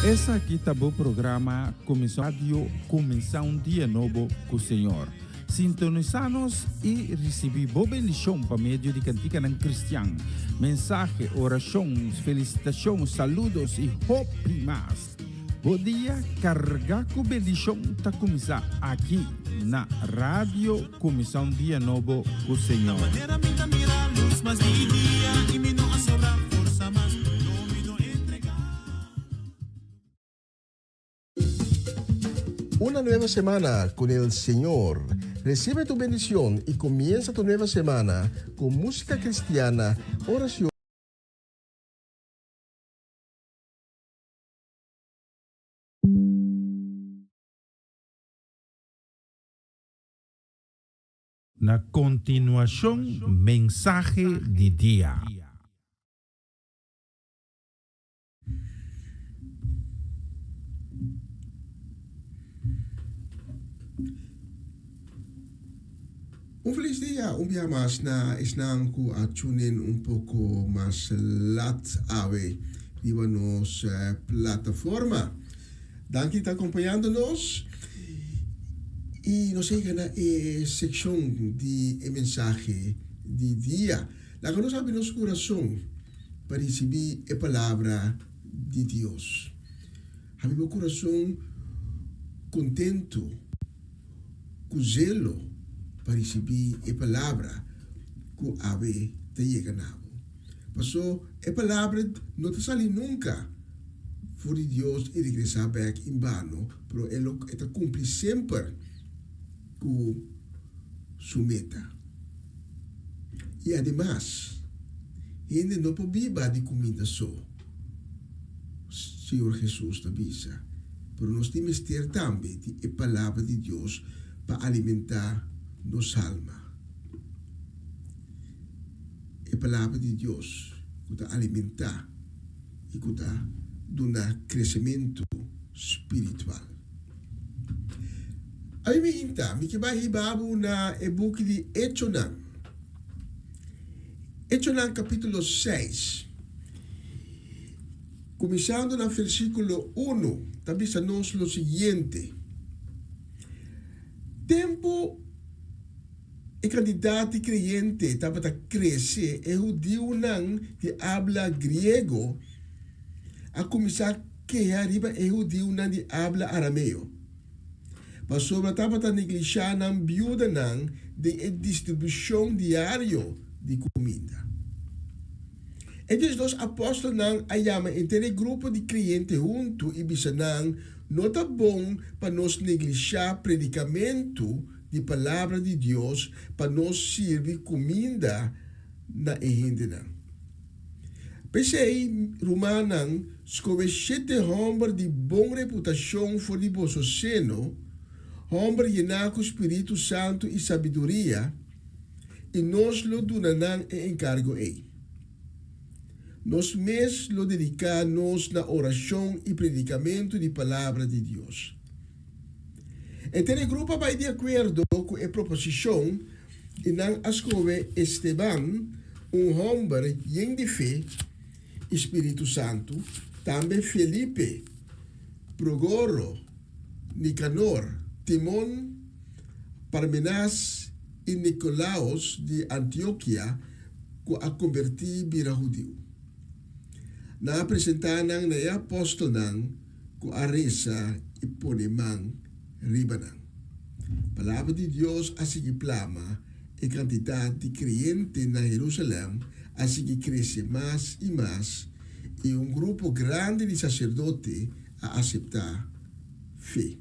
S2: Esaki ta bo programa Cuminsa Radio Cuminsa un dia nobo cu Señor. Sintonisa nos y ricibi bo bendicion pa medio di canticanan cristian, mensahe, oracion, felicitacion, saludos y hopi mas. Bo dia carga cu bendicion ta cuminsa aki na Radio Cuminsa un dia nobo cu Señor.
S5: Una nueva semana con el Señor. Recibe tu bendición y comienza tu nueva semana con música cristiana, oración.
S2: Na kontinuashon mensahe di dia.
S5: Un felis dia un bia mas na esnan ku a tune in un poko mas lat awe riba nos plataforma. Danki ta akompañando nos i nos a yega na e sekshon di e mensahe di dia. Laga nos habri nos kurason pa risibí e palabra di Dios. Habri bo kurason kontentu. Ku zelo pa risibí e palabra ku awe ta yega na bo. Pasó e palabra no ta sali nunka for di Dios i regresá bèk en bano, pero e lo e ta kumpli semper ku su meta. I ademas, hende no por biba di kuminda so. Señor Hesus ta bisa. Pero nos tin mester tambe di e Palabra di Dios pa alimentá nos alma. E Palabra di Dios ku ta alimentá i ku ta duna kresementu spiritual. Ami mi hinta, mi ke bai hiba bo na e buki di Echonan. Echonan kapítulo seis. Kuminsando na versíkulo unu, ta bisa nos lo siguiente, Tempu e kantidat di kreyente tabata krese, e hudiunan di abla griego a kuminsá keha riba e hudiunan di abla arameo, pasobra tabata neglishá nan biudanan den e distribushon diario di kuminda. E diesdos apòstelnan a yama henter e grupo di kreyente huntu i bisa nan, No ta bon pa nos neglishá predikamentu di palabra di Dios pa nos sirbi kuminda na e hendenan. P'esei, rumannan, skohe shete hòmber di bon reputashon for di boso seno, hòmber yená ku spiritu santu i sabiduria, i nos lo duna nan e enkargo ei. Nos mes lo dediká nos na orashon i predikamentu di Palabra di Dios. E tere grupo a bai di akuerdo ku e proposishon i nan a skohe Esteban, un hòmber yen di fe i spiritu santu, tambe Felipe, Progoro, Nikanor, Timon, Parmenas i Nikolaos di Antiokia ku a kombertí bira hudiu. Nan a presentá nan na e apòstelnan ku a resa i pone man riba nan. Palabra di Dios a sigui plama, e kantidat di kreyente na Herusalèm a sigui krese mas i mas, i un grupo grandi di saserdote a aseptá fe.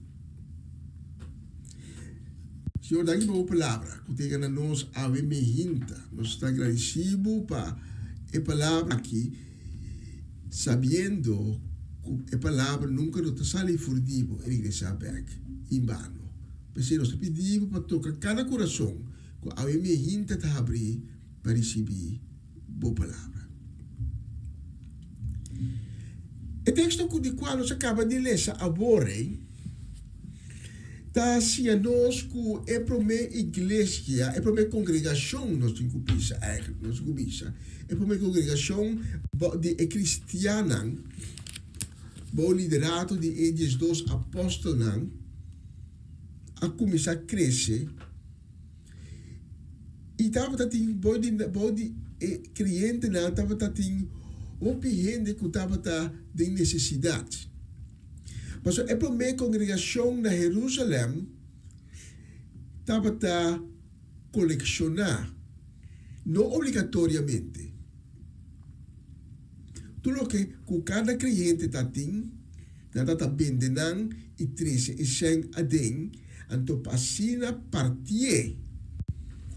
S5: Señor, danki pa bo palabra ku ta yega na nos awe mehinta. Nos ta agradisí bo pa e palabra aki, sabiendo ku e palabra nunka no ta sali for di bo i regresá bèk en bano. P'esei nos ta pidi bo pa toka kada kurason ku awe mehinta ta habrí pa risibí bo palabra. E teksto ku di kua nos a kaba di lesa awor ei. Ta siña nos ku e promé iglesia, e promé kongregashon, nos tin ku bisa eigenlijk, nos tin ku bisa, e promé kongregashon di e kristiannan bou liderato di e diesdos apòstelnan a kuminsá krese i tabata tin bou di bou di e kreyentenan tabata tin hopi hende ku tabata den nesesidat. Pasobra e promé kongregashon na Herúsalèm tabata kolekshoná, no obligatoriamente, tur loke ku kada kreyente ta tin, nan tabata bende nan i trese e sèn aden, anto pa asina partié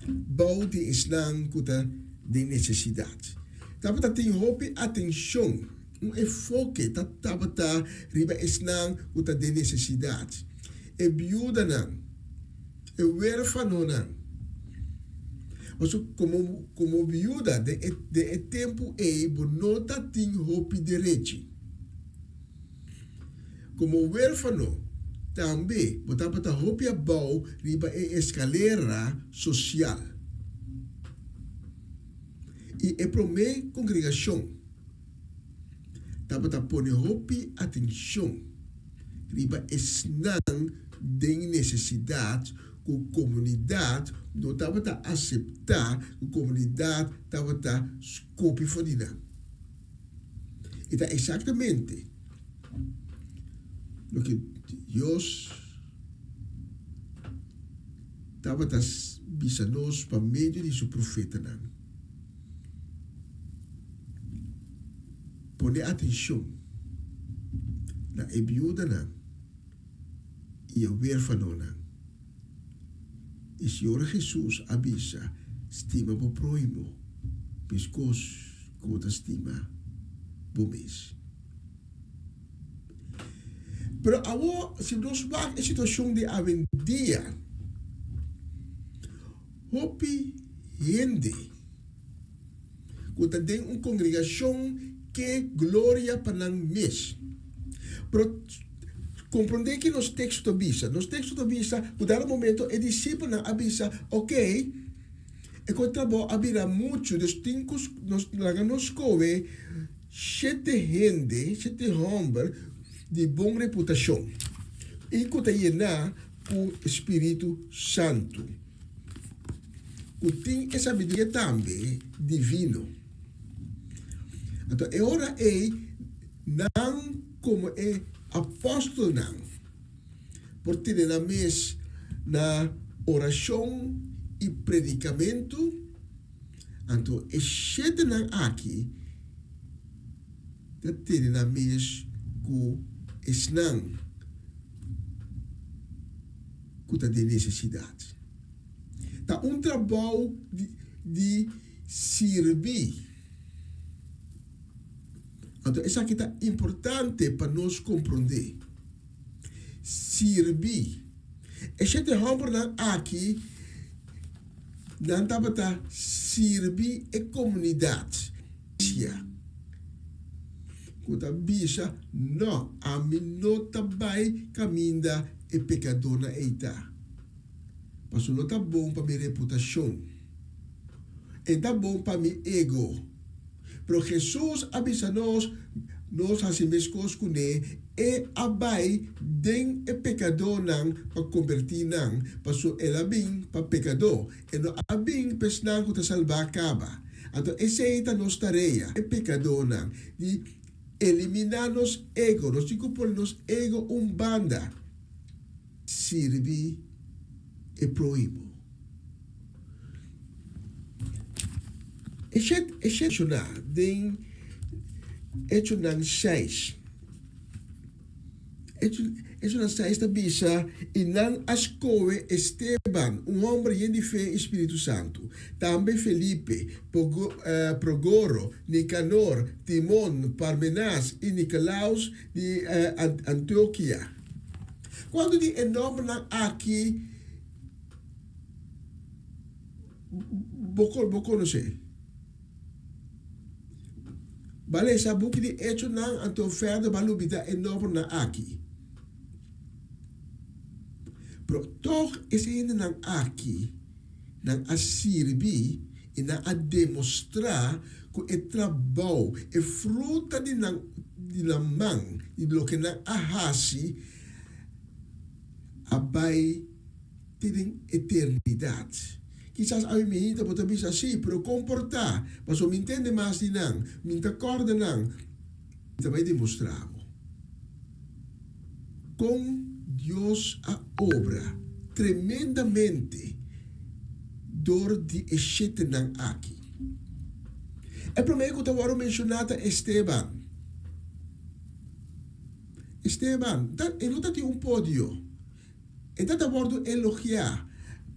S5: bou di esnan ku ta den nesesidat. Tabata tin hopi atenshon. Un enfoke ta tabata riba esnan ku ta den nesesidat, e biudanan, e wérfanonan. Pasobra komo komo biuda den e den e tempu ei bo no ta tin hopi derechi. Komo wérfano tambe bo tabata hopi abou riba e eskalera sosial. I e promé kongregashon tabata pone hopi atenshon riba esnan den nesesidat ku komunidat no tabata aseptá, ku komunidat tabata skopi for di nan. I ta eksaktamente loke Dios tabata bisa nos pa medio di su profetanan. Pone atenshon na e biudanan i e wérfanonan. I Señor Hesus a bisa, Stima bo próhimo meskos ku bo ta stima bo mes. Pero awor, si nos wak e situashon di awendia, Hopi hende ku ta den un kongregashon ke gloria pa nan mes. Pero komprondé ki nos teksto ta bisa. Nos teksto ta bisa ku dado momento e disipelnan a bisa, Okey, e kon trabou a bira muchu, dus tin ku nos laga nos skohe shete hende, shete hòmber di bon reputashon i ku ta yená ku spiritu santu, ku tin e sabiduria tambe divino. Anto e ora ei nan komo e apòstelnan por tene nan mes na orashon i predikamentu, anto e shetenan aki ta tene nan mes ku esnan ku ta den nesesidat. Ta un trabou di sirbi. Anto esaki ta importante pa nos komprondé. Sirbi. E shete hòmbernan aki nan tabata sirbi e komunidat. Ku ta bisa, No, ami no ta bai kaminda e pekadónan ei ta, pasobra no ta bon pa mi reputashon, e ta bon pa mi ego. Pero Hesus a bisa nos, nos hasi meskos kuné, e a bai den e pekadónan pa kombertí nan, pasobra el a bin pa pekadó, e no a bin pa esnan ku ta salbá kaba. Anto esei ta nos tarea, e pekadónan, di eliminá nos ego. Nos tin ku pone nos ego un banda. Sirbi e próhimo. E shet e shet menshoná den Echonan seis. Echonan seis ta bisa, I nan a skohe Esteban, un hòmber yen di fe i spiritu santu, tambe Felipe, Progoro, Nikanor, Timon, Parmenas i Nikolaus di Antiokia. Kuantu di e nòmbernan aki bo konosé? Ba lesa buki di Echonan anto verder ba lubida e nombernan aki. Pero tòg es hendenan aki nan a sirbi i nan a demostrá ku e trabou, e fruta di nan di nan man, di loke nan a hasi, a bai te den eternidat. Kisas awe mi bo ta bisa, Sí, pero kon por ta? Pasobra mi ntende mas di nan, mi ta kòrda nan. Mi ta bai demostrá bo kon Dios a obra tremendamente dor di e shetenan aki. E promé ku ta wòrdu menshoná ta Esteban. Esteban, ta, e no ta tin un podio. E ta ta wòrdu elogiá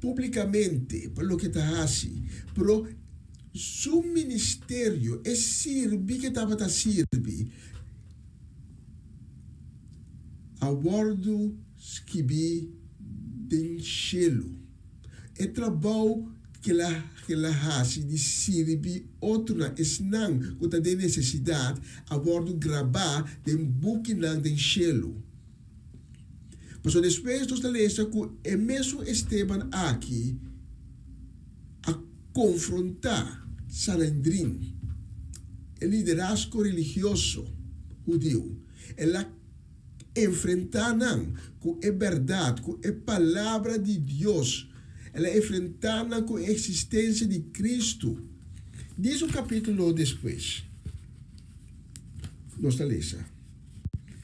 S5: públikamente pa loke e ta hasi, pero su ministerio, e sirbi ku e tabata sirbi, a wòrdu skibí den shelu. E trabou ku el a ku el a hasi di sirbi otronan, esnan ku ta den nesesidat, a wòrdu grabá den bukinan den shelu. Pasobra despues nos ta lesa ku e mesun Esteban aki a konfrontá Sanhendrin, e liderazgo religioso hudiu. El a enfrentá nan ku e bèrdat, ku e Palabra di Dios. El a enfrentá nan ku e eksistensia di Kristu. Dies un kapítulo despues nos ta lesa.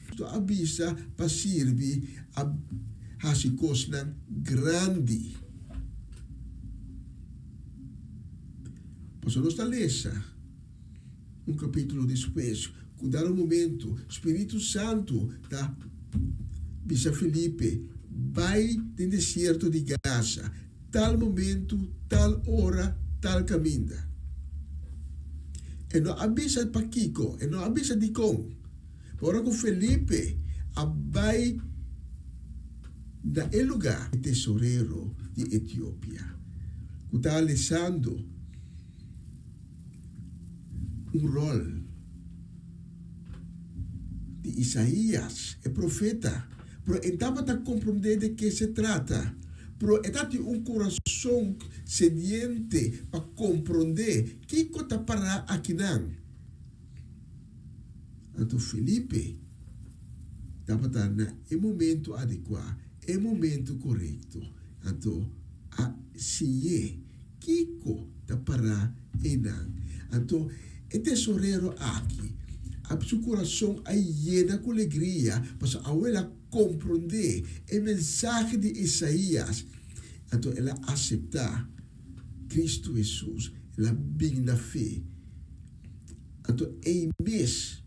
S5: Cristo a bisa pa sirbi a hasi kosnan grandi. Pasobra nos ta lesa un kapítulo despues ku dado momento Spiritu Santu ta bisa Felipe bai den desierto di Gaza tal momento, tal ora, tal kaminda. E no a bisa pakiko, e no a bisa dikon. Pero ora ku Felipe a bai na e lugá, e tesorero di Etiopia, ku ta lesando un ròl di Isaías, e profeta, pero e tabata komprondé de ke se trata. Pero e tatin un kurason sediente pa komprondé kiko ta pará akinan. Anto Felipe tabata na e momento adekuá, e momento korekto, anto a siñ'é kiko ta pará einan. Anto e tesorero aki a su kurason a yena ku legria pasobra awe el a komprondé e mensahe di Isaías. Anto el a aseptá Kristu Hesus, el a bin na fe. Anto ei mes,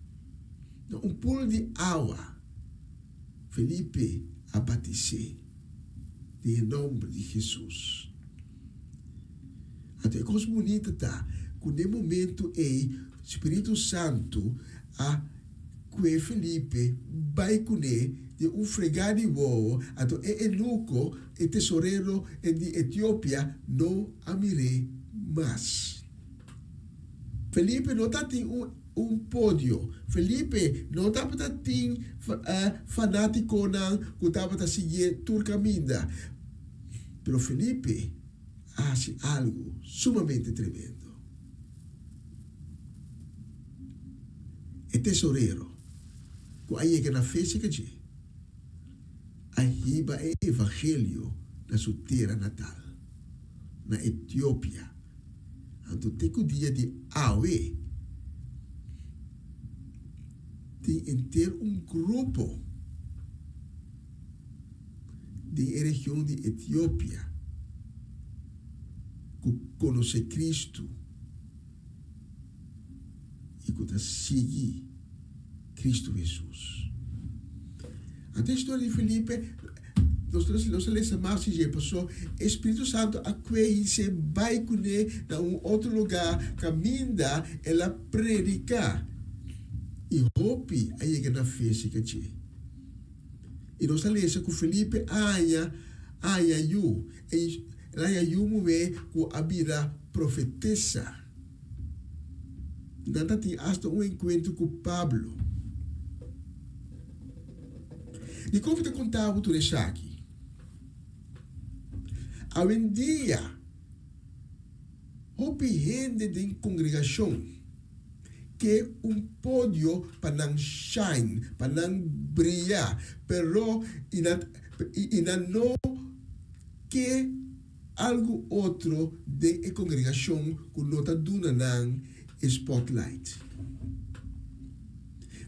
S5: na un pul di awa, Felipe a batis'é den e nòmber di Hesus. Anto e kos bunita ta ku den e momentu ei Spiritu Santu a kue Felipe bai kuné den un fregá di wowo, anto e enuko, e tesorero di Etiopia, no a mir'é mas. Felipe no ta tin un un podio. Felipe no tabata tin fanátikonan ku tabata siguié tur kaminda. Pero Felipe a hasi algu sumamente tremendo. E tesorero ku a yega na fe serka dje a hiba e evangelio na su tera natal, na Etiopia. Anto te ku dia di awe tin henter un grupo den e region di Etiopia ku konosé Kristu i ku ta sigui Kristu Hesus. Anto e historia di Felipe, nos ta nos ta lesa mas di dje, paso e Spiritu Santu a kue hise bai kuné na un otro lugá kaminda el a prediká i hopi a yega na fe serka dje. I nos ta lesa ku Felipe a haña a haña yu, el a haña yu muhé ku a bira profetesa. Nan ta tin asta un enkuentro ku Pablo. Dikon mi ta konta bo tur esaki? Awendia, hopi hende den kongregashon ke un podio pa nan shine, pa nan bria, pero i nan i nan no ke algu otro den e kongregashon ku no ta duna nan e spotlight.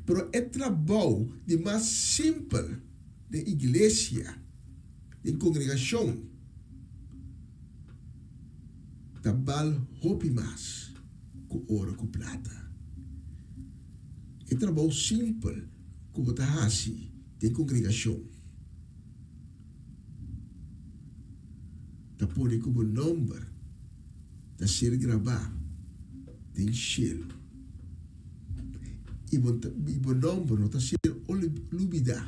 S5: Pero e trabou di mas simpel den iglesia, den kongregashon, ta bal hopi mas ku oro ku plata. E trabou simpel ku bo ta hasi den kongregashon ta pone ku bo nòmber ta ser grabá den shelu i bo nòmber no ta ser lubidá.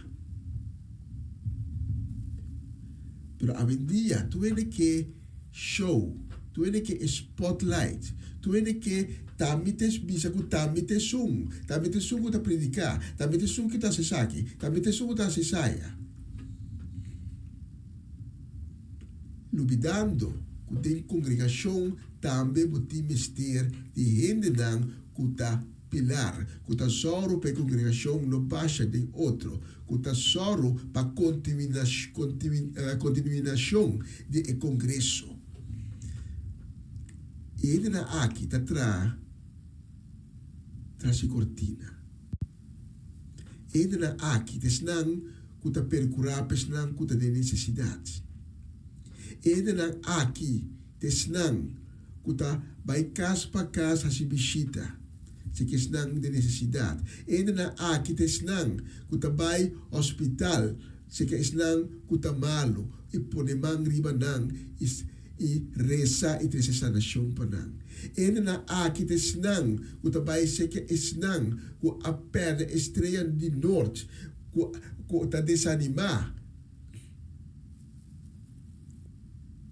S5: Pero awendia tur hende ke show, tur hende ke e spotlight, tur hende ke ta mi ta bisa ku ta mi ta esun, ta mi ta esun ku ta prediká, ta mi ta esun ku ta hasi esaki, ta mi ta esun ku ta hasi esaya. Lubidando ku den kongregashon tambe bo tin mester di hendenan ku ta pilar, ku ta sòru pa e kongregashon no basha den otro, ku ta sòru pa kontinuinashon di e kongreso. E hendenan aki ta traha tras e kortina. E hendenan aki ta esnan ku ta perkurá pa esnan ku ta den nesesidat. E hendenan aki ta esnan ku ta bai kas pa kas hasi bishita si ke esnan den nesesidat. E hendenan aki ta esnan ku ta bai hospital si ke esnan ku ta malu i pone man riba nan i resa i trese sanashon pa nan. E hendenan aki ta esnan ku ta bai seke esnan ku a pèrdè e strea di nort, ku ku ta desanimá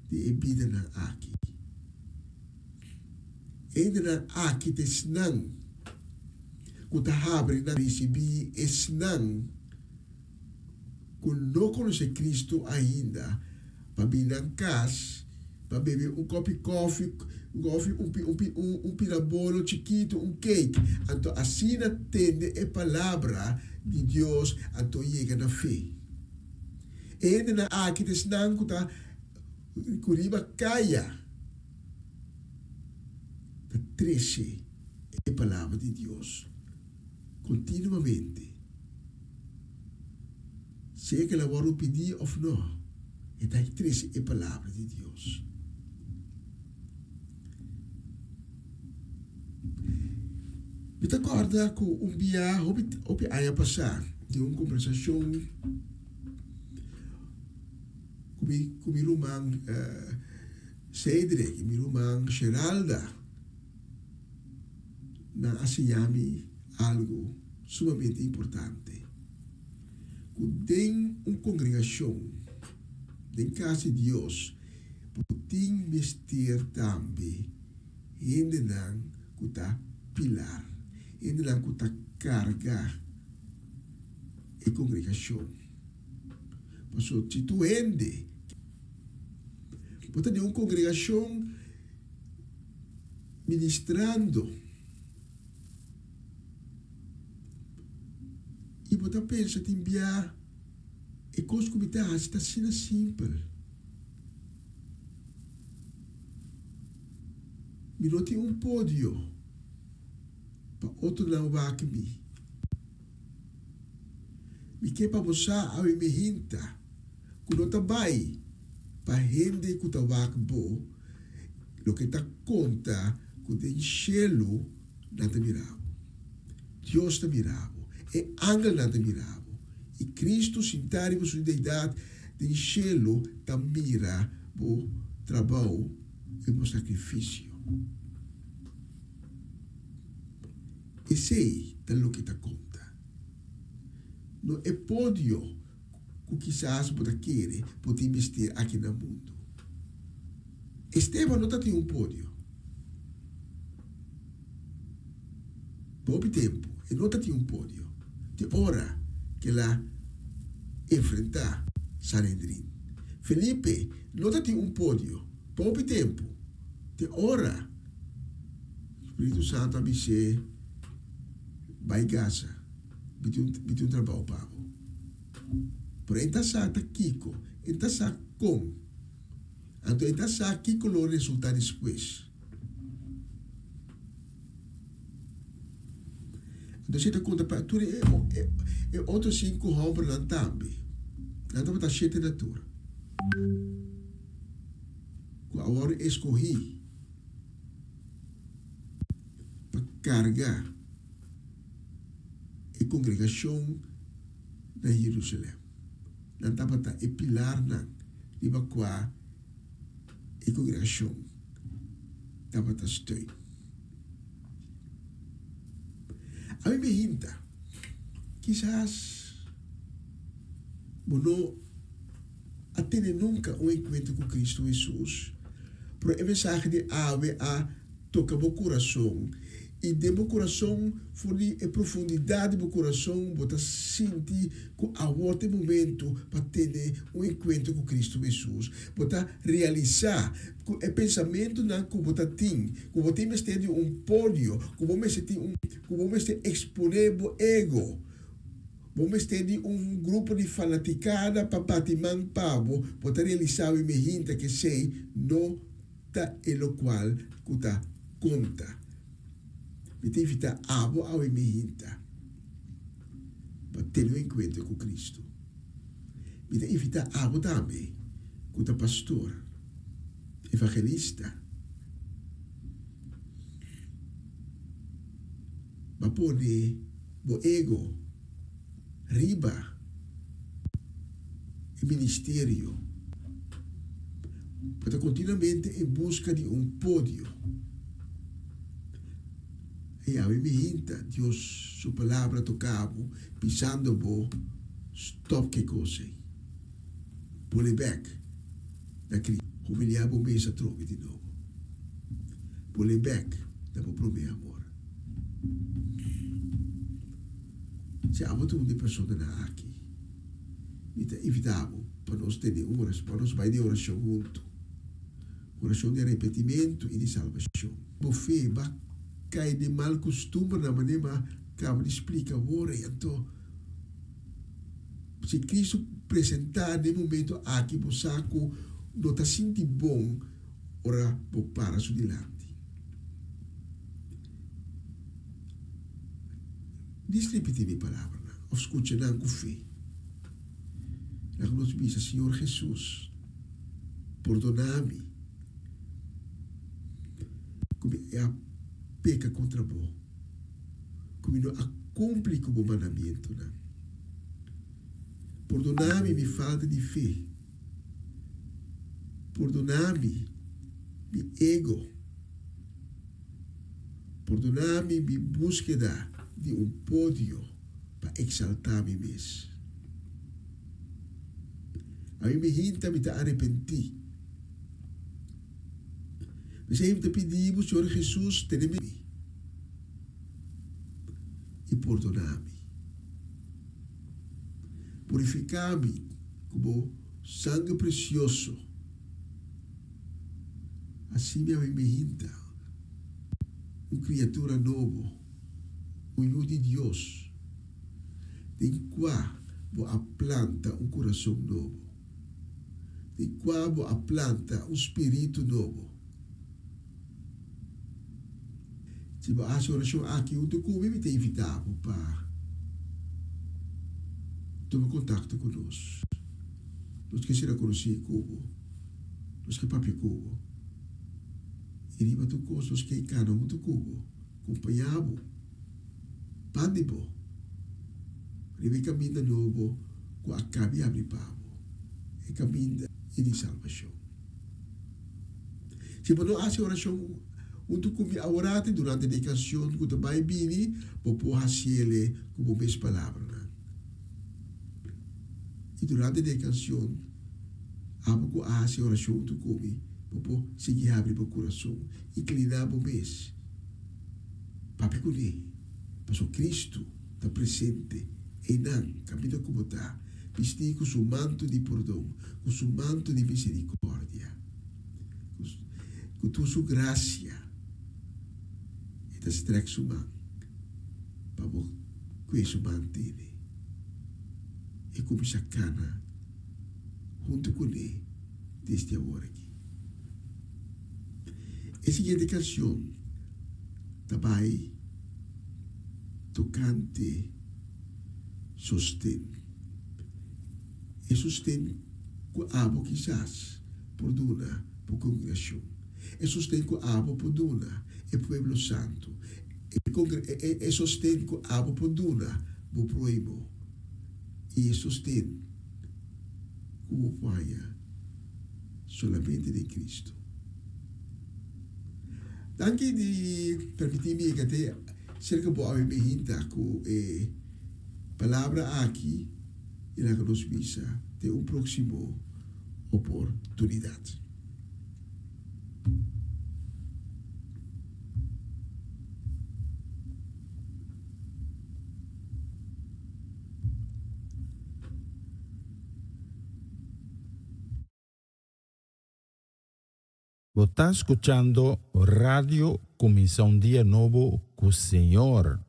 S5: di e bidanan aki. E hendenan aki ta esnan ku ta habri nan risibí esnan ku no konosé Kristu ainda pa bin nan kas pa bebe un kòpi kòfi, un kòfi, un pida bolo chikitu, un cake. Anto asina tende e palabra di Dios anto yega na fe. E hendenan aki ta esnan ku ta ku riba kaya ta trese e palabra di Dios kontinuamente. Sea ke el a wòrdu pidí òf nò, e ta trese e palabra di Dios. Mi ta kòrda ku un bia hopi hopi aña pasá den un kombersashon ku mi ku mi ruman Cedric i mi ruman Sheralda nan a siña mi algu sumamente importante, ku den un kongregashon, den kas di Dios, bo tin mester tambe hendenan ku ta pilar, hendenan ku ta karga e kongregashon. Pasobra si tur hende, bo ta den un kongregashon ministrando i bo ta pensa tin bia e kos ku mi ta hasi ta asina simpel. Mi no tin un podio pa otronan wak mi. Mi ke pa bo sa awe mi hinta ku no ta bai pa hende ku ta wak bo loke ta konta ku den shelu nan ta mira bo. Dios ta mira bo, e angelnan ta mira bo, i Kristu sintá riba su deidat den shelu ta mira bo trabou i bo sakrifisio. Esei ta loke ta konta. No e podio ku kisas bo ta kere bo tin mester aki na mundu. Esteban no ta tin un podio. Pa hopi tempu e no ta tin un podio te ora ku el a enfrentá Sanedrin. Felipe no ta tin un podio pa hopi tempu, te ora Spiritu Santu a bis'é, Bai Gaza, mi tin mi tin un trabou pa bo. Pero e ta sa ta kiko, e ta sa kon, anto e ta sa kiko lo resultá despues. Anto esei ta konta pa tur e e otro sinku hòmbernan tambe. Nan tabata shete na tur ku a wòrdu eskohí pa karga e kongregashon na Jerusalèm. Nan tabata e pilarnan riba kua e kongregashon tabata steun. Ami mi hinta, kisas bo no a tene nunka un enkuentro ku Kristu Hesus, pero e mensahe di awe a toka bo kurason i den bo kurason, for di e profundidat di bo kurason, bo ta sinti ku awor ta e momentu pa tene un enkuentro ku Kristu Hesus. Bo ta realisá ku e pensamentunan ku bo ta tin, ku bo tin mester di un podio, ku bo mester tin un, ku bo mester eksponé bo ego, bo mester di un grupo di fanatikada pa bati man pa bo, bo ta realisá wi mehinta ku esei no ta e lokual ku ta konta. Mi ta invitá abo awe mehinta pa tene un enkuentro ku Kristu. Mi ta invitá abo tambe ku ta pastor, evangelista, pa pone bo ego riba e ministerio, pa ta kontinuamente en buska di un podio. E awe mi hinta Dios su palabra toka bo, bisando bo, Stop ke kos ei. Pone bek na Cristo. Humiliá bo mes atrobe di nobo. Pone bek na bo promé amor. Si abo ta un di e personanan aki, mi ta invitá bo pa nos tene un oracion, pa nos bai den oracion huntu. Oracion di arepentimentu i di salbacion. Bo fe ba cai den mal custumbernan manera mi a caba di splica awor ei. Anto, si Cristo presentá den momento aki bo sa cu no ta sinti bon ora bo para su dilanti. Dis ripití mi palabranan of scucha nan cu fe. Laga nos bisa, Señor Jesus, pordoná mi ku mi a peka kontra bo, ku mi no a kumpli ku bo mandamentunan. Pordoná mi mi falta di fe. Pordoná mi mi ego. Pordoná mi mi búskeda di un podio pa eksaltá mi mes. Ami mi hinta mi ta arepentí. P'esei mi ta pidi bo, Señor Hesus, tene mi i pordoná mi. Purifiká mi ku bo sanger presioso. Asina mi mi hinta un kriatura nobo, un yu di Dios, den kua bo a planta un kurason nobo, den kua bo a planta un spiritu nobo. Si bo hasi orashon aki huntu ku mi, mi ta invitá bo pa tuma kontakto ku nos. Nos ke sera konosí ku bo. Nos ke papia ku bo. I riba tur kos nos ke kana huntu ku bo, kompañá bo, pan di bo riba e kaminda nobo ku a kabi abri pa bo, e kaminda i di salbashon. Si bo no hasi orashon huntu ku mi aworati durante di e kanshon ku ta bai bini, bo por hasiele ku bo mes palabranan. I durante di e kanshon, abo ku a hasi orashon huntu ku mi, bo por sigui habri bo kurason i kliná bo mes papia kuné, pasobra Kristu ta presente einan kaminda ku bo ta. Bistí ku su manto di pordon, ku su manto di miserikòrdia, ku tur su grasia. E ta strèk su man pa bo kue su man tene i kuminsá kana huntu kuné desde awor aki. E siguiente kanshon ta bai tokante sosten. E sosten ku abo kisas por duna bo kongregashon. E sosten ku abo por duna e pueblo santu. E sosten ku abo por duna bo prohimo. I e sosten ku bo por haña solamente den Cristo. Danki di permiti mi yega te cerca bo awe mi hinta cu e palabra aki y laga nos bisa te un proximo oportunidad.
S2: Bo ta skuchando Radio Kuminsá un Dia Nobo ku Señor.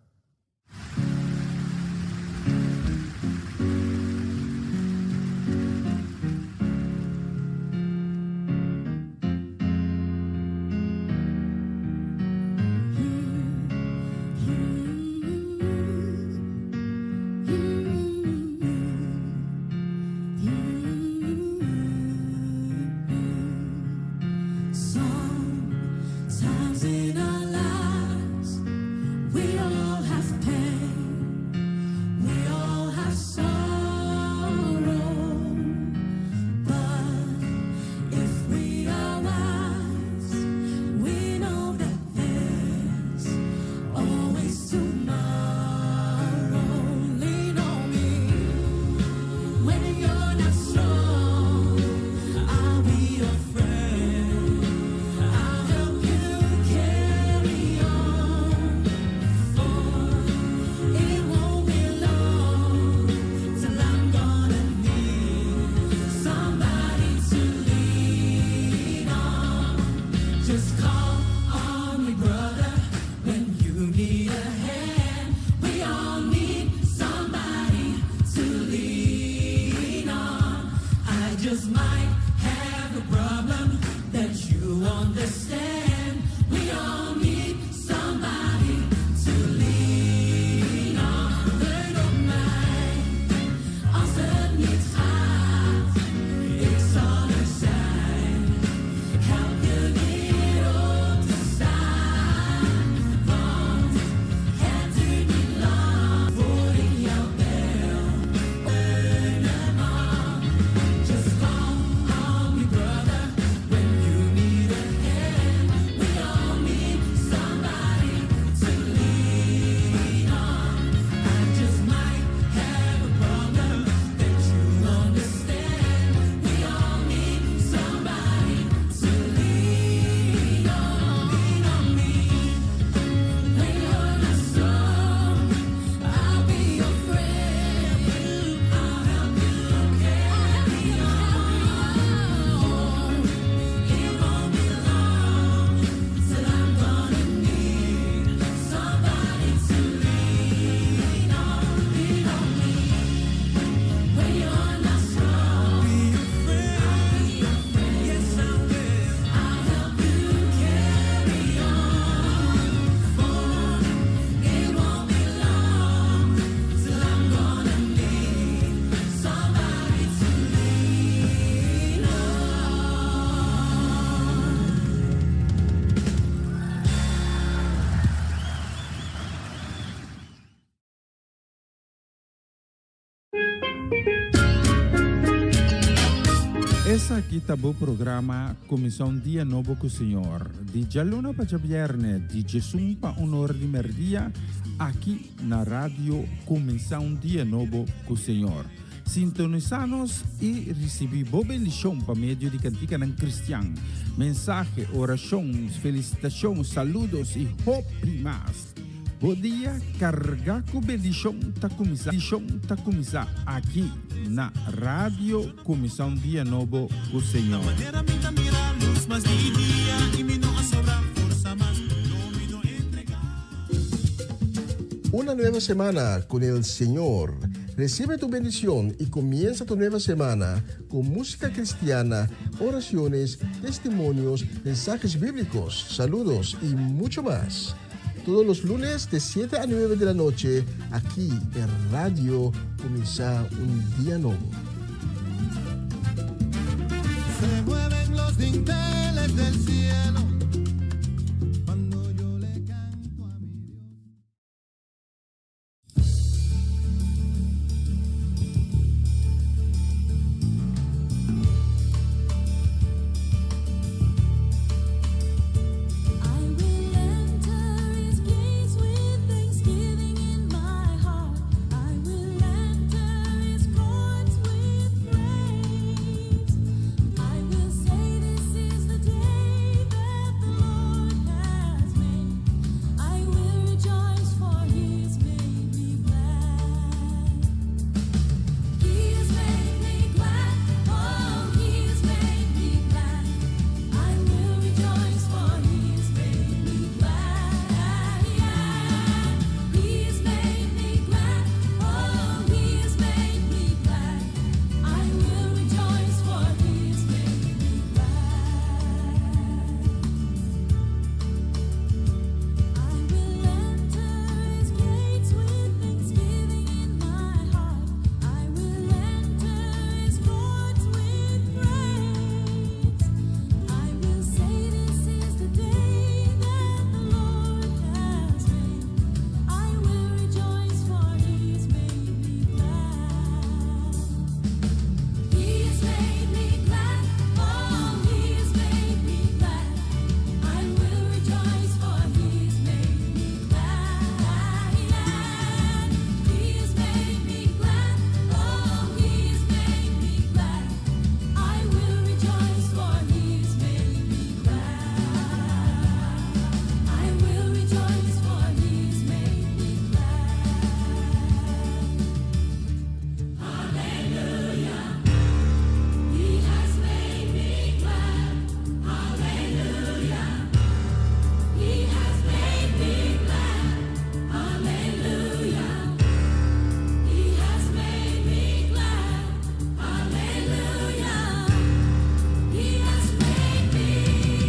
S2: Esaki ta bo programa Kuminsá un Dia Nobo ku Señor, di djaluna pa djabièrnè, di djesun pa un or di mèrdia, aki na Radio Kuminsá un Dia Nobo ku Señor. Sintonisá nos i risibí bo bendishon pa medio di kantikanan kristian, mensahe, orashon, felisitashon, saludos i hopi mas. Bo dia kargá ku bendishon ta kuminsá bendishon ta kuminsá aki na Radio Kuminsá un Dia Nobo ku Señor.
S5: Una nueva semana con el Señor. Recibe tu bendición y comienza tu nueva semana con música cristiana, oraciones, testimonios, mensajes bíblicos, saludos y mucho más. Todos los lunes de 7 a 9 de la noche, aquí en Radio Comienza un Día Nuevo.
S3: Se mueven los dinteles del cielo cuando yo le canto a mi Dios.
S4: I will enter his gates with thanksgiving in my heart. I will enter his courts with praise. I will say this is the day that the Lord has made. I will rejoice for he has made me glad. He has made me glad. Oh, he has made me glad. I will rejoice for he has made me glad. He has made me glad. Oh, he has made me glad. I will rejoice for he has made me glad. I will enter his gates with thanksgiving in my heart. I will enter his courts with praise. I will say this is the day that the Lord has made. I will rejoice for he has made me glad. He has made me glad. Oh, he has made me glad. I will rejoice for he has made me glad. He has made me glad. Oh, he has made me glad. I will rejoice for he has made me glad. I will rejoice for he has made me glad. Hallelujah. He has made me glad. Hallelujah. He has made me glad. Hallelujah. He has made me glad. Hallelujah. He has made me,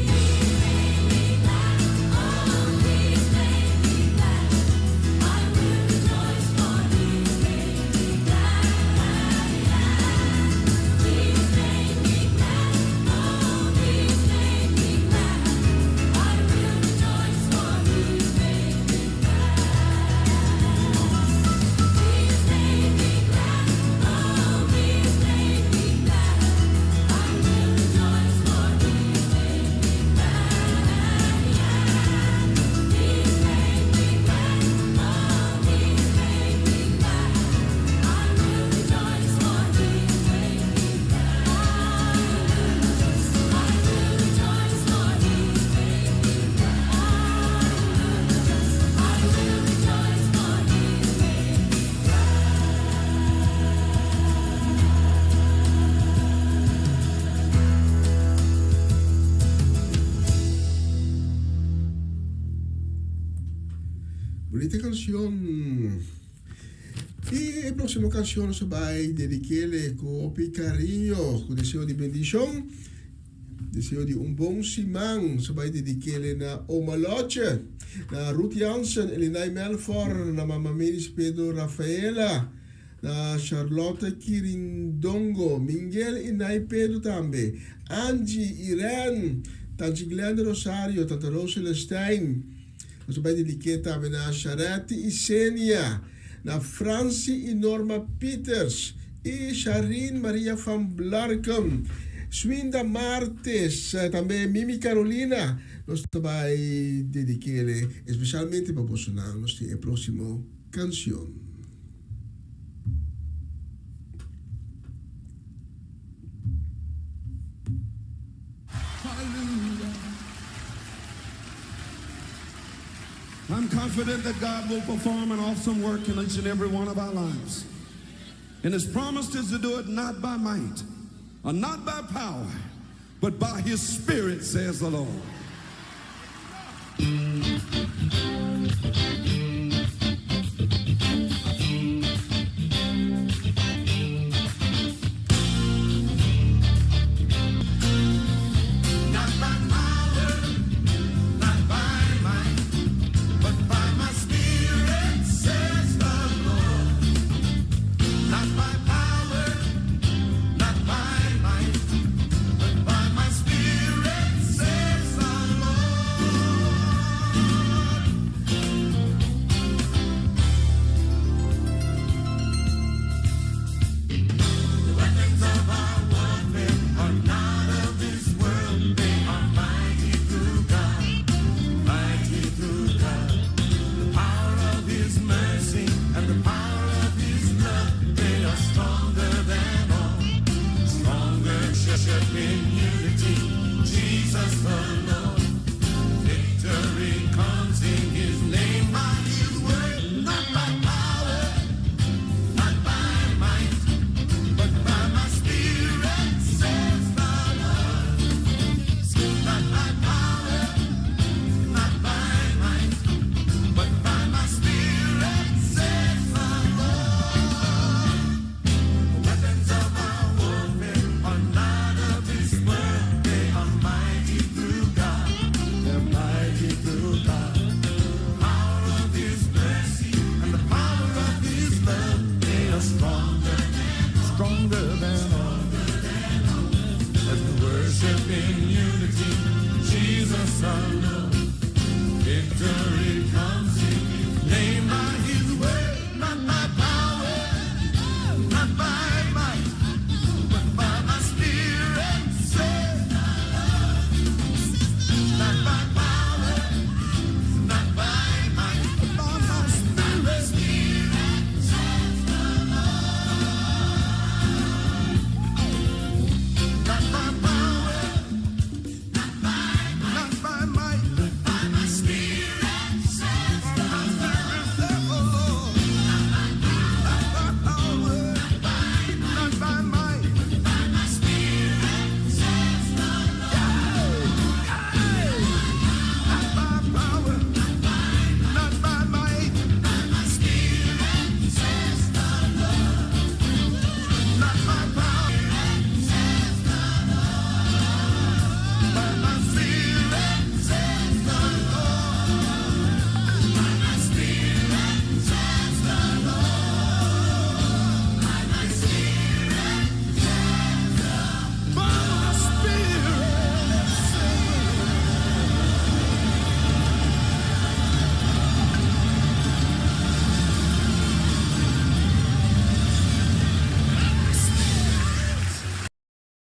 S4: made me glad. Oh, he's made me glad. I will rejoice for he's made me glad. He's made me glad. Oh, he's made me glad. I will rejoice for he's made me glad. He's made me glad. Oh, he's made me glad. I will rejoice for he's made me glad. He's made me glad. Oh, he's made me glad. I will rejoice for he's made me glad. I will rejoice for he's made me glad. I will rejoice for he's made me glad.
S5: Bunita kanshon. I e próksimo kanshon nos bai dedik'é ku hopi kariño, ku deseo di bendishon, deseo di un bon siman. Nos bai dedik'é na Oma Lotje, na Ruth Jansen, Elinay Melfor, na Mama Maris Pedro Rafaela, na Charlotte Kirindongo, Miguel i Nay Pedro tambe, Angie, Irene, Tanchi Glenda Rosario, Tanta Rose Celestijn. Nos bai dedik'é tambe na Sharetti i Senia, na Franci i Norma Peters, i Sharin Maria van Blarkum, Swinda Martes, tambe Mimi Carolina. Nos ta bai dedik'é espesialmente pa bosonan nos tin e próksimo kanshon.
S1: Aleluya.
S7: I'm confident that God will perform an awesome work in each and every one of our lives. And his promise is to do it not by might or not by power, but by his spirit, says the Lord. Not by power, not by might, but by my spirit, says the Lord. Not by power, not by might, but by my spirit, says the Lord. The weapons of our warfare are not of this world. They are mighty through God, mighty through God. The power of His mercy and the power of His love, they are stronger than all. Stronger, worship in unity, Jesus the Lord. Victory comes in His name, by His word, not by power, not by might. But by my spirit, says the Lord. Not by power, not by might, but by my spirit, says the Lord. The weapons of our warfare are not of this world. They are mighty through God. They're mighty through God. The power of His mercy and the power of His love. They are stronger, stronger than all. As we worship in unity, Jesus our Lord. Victory comes in His name by His word, not by power, not by might, but by my spirit, says the Lord. Not by power, not by might, but by my spirit, says the Lord. Not by power, not by not by might, but by my spirit, says the Lord. Not by power, not by might, but by my spirit, says the Lord. Not by power, not by might, by my spirit, says the Lord. Not by power, says the Lord. By my spirit, says the Lord. By my spirit, says the Lord. By my spirit, says the By my spirit, says the Lord.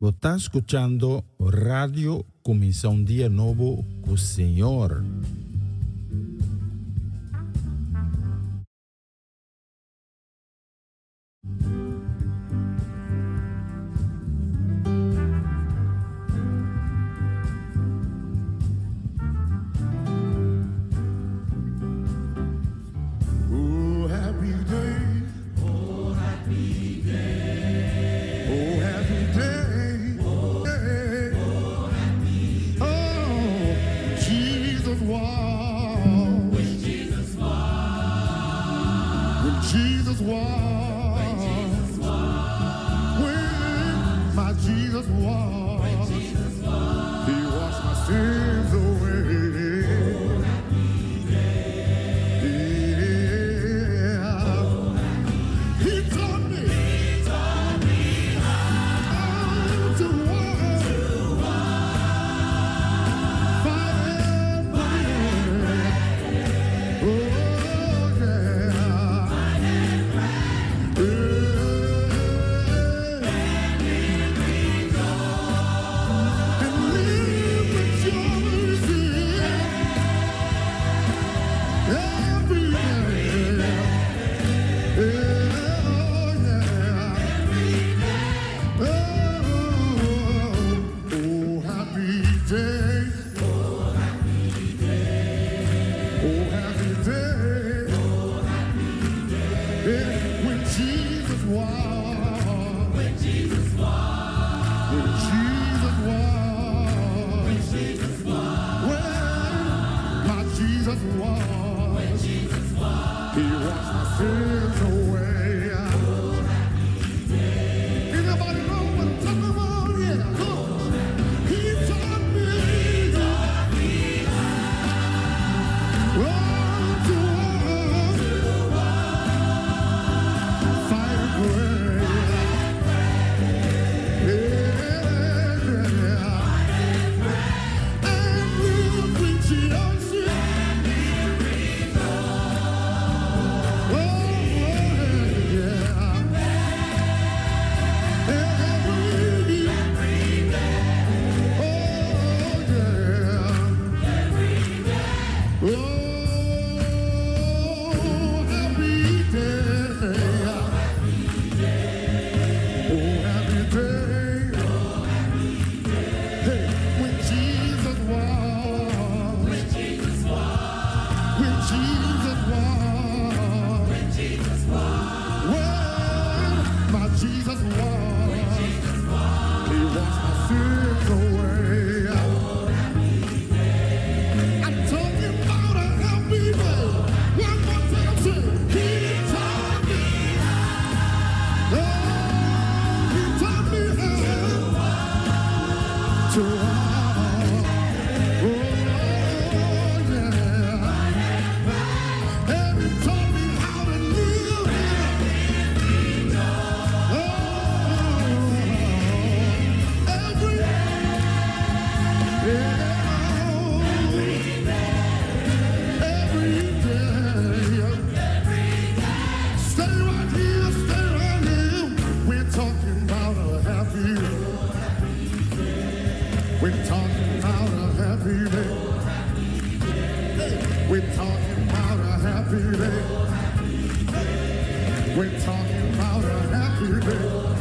S2: Bo ta skuchando Radio Kuminsá un Dia Nobo ku Señor.
S7: Oh, happy day. Oh, happy day. Oh, happy day. Oh, happy day. Oh, Jesus walked. When Jesus walked. When Jesus walked. When Jesus walked. When my Jesus walked. When Jesus walked. He washed my sins away. Oh, happy day. Yeah. He taught me. He taught me how to walk. Fight and pray. Oh, yeah. Yeah. And live with joy.
S8: washed. When Jesus washed. When Jesus washed. When Jesus washed. When my Jesus washed. When Jesus washed. He washed my sins away. Anybody know what I'm talking about? Yeah. Come on. He taught me. Oh, to walk. Fire prayer. Yeah. And we'll rejoice. Oh, yeah. Every day. Oh, yeah. Oh, happy day. Oh, happy day. Hey, when Jesus was. When Jesus was. When Jesus was. When Jesus was. When my Jesus was. When Jesus was. He washed my sins away. I'm talking about a happy day. One more time, say, He taught me. Oh, He taught me how to walk. Oh, yeah. And He taught me how to live. Oh, every yeah. Every day. Stay right here, stay right here. We're talking about a happy We're talking about a happy day. Hey, We're talking about a happy day. We're talking about a happy day.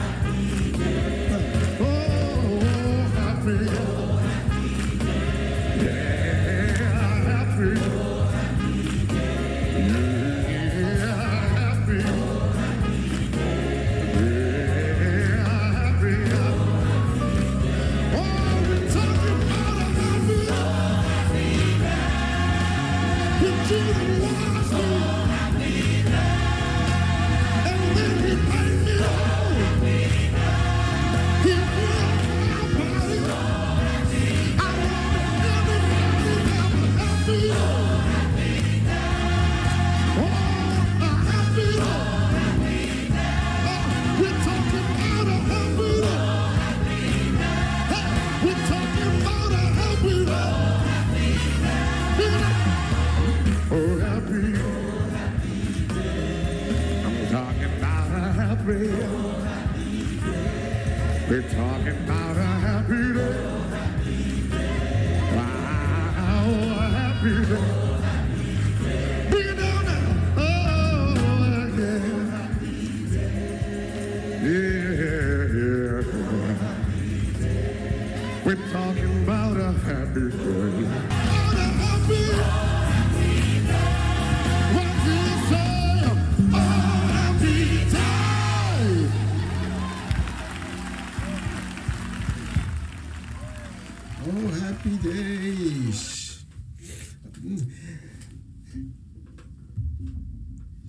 S8: Oh, happy. Yeah, happy. Yeah, happy. Yeah, happy. Oh, we're talking about a happy. When Jesus washed me. And then he made me whole. He healed my body. I want everybody to have a happy. Oh, a happy We're talking about a happy Hey, we're talking about a happy Oh, happy. I'm talking about a happy. We're talking about a happy day. Wow, a happy day. Bring it down now. Oh, yeah. Yeah, yeah. We're talking about a happy day. About a happy What you say? Oh, happy day.
S5: Oh, happy days.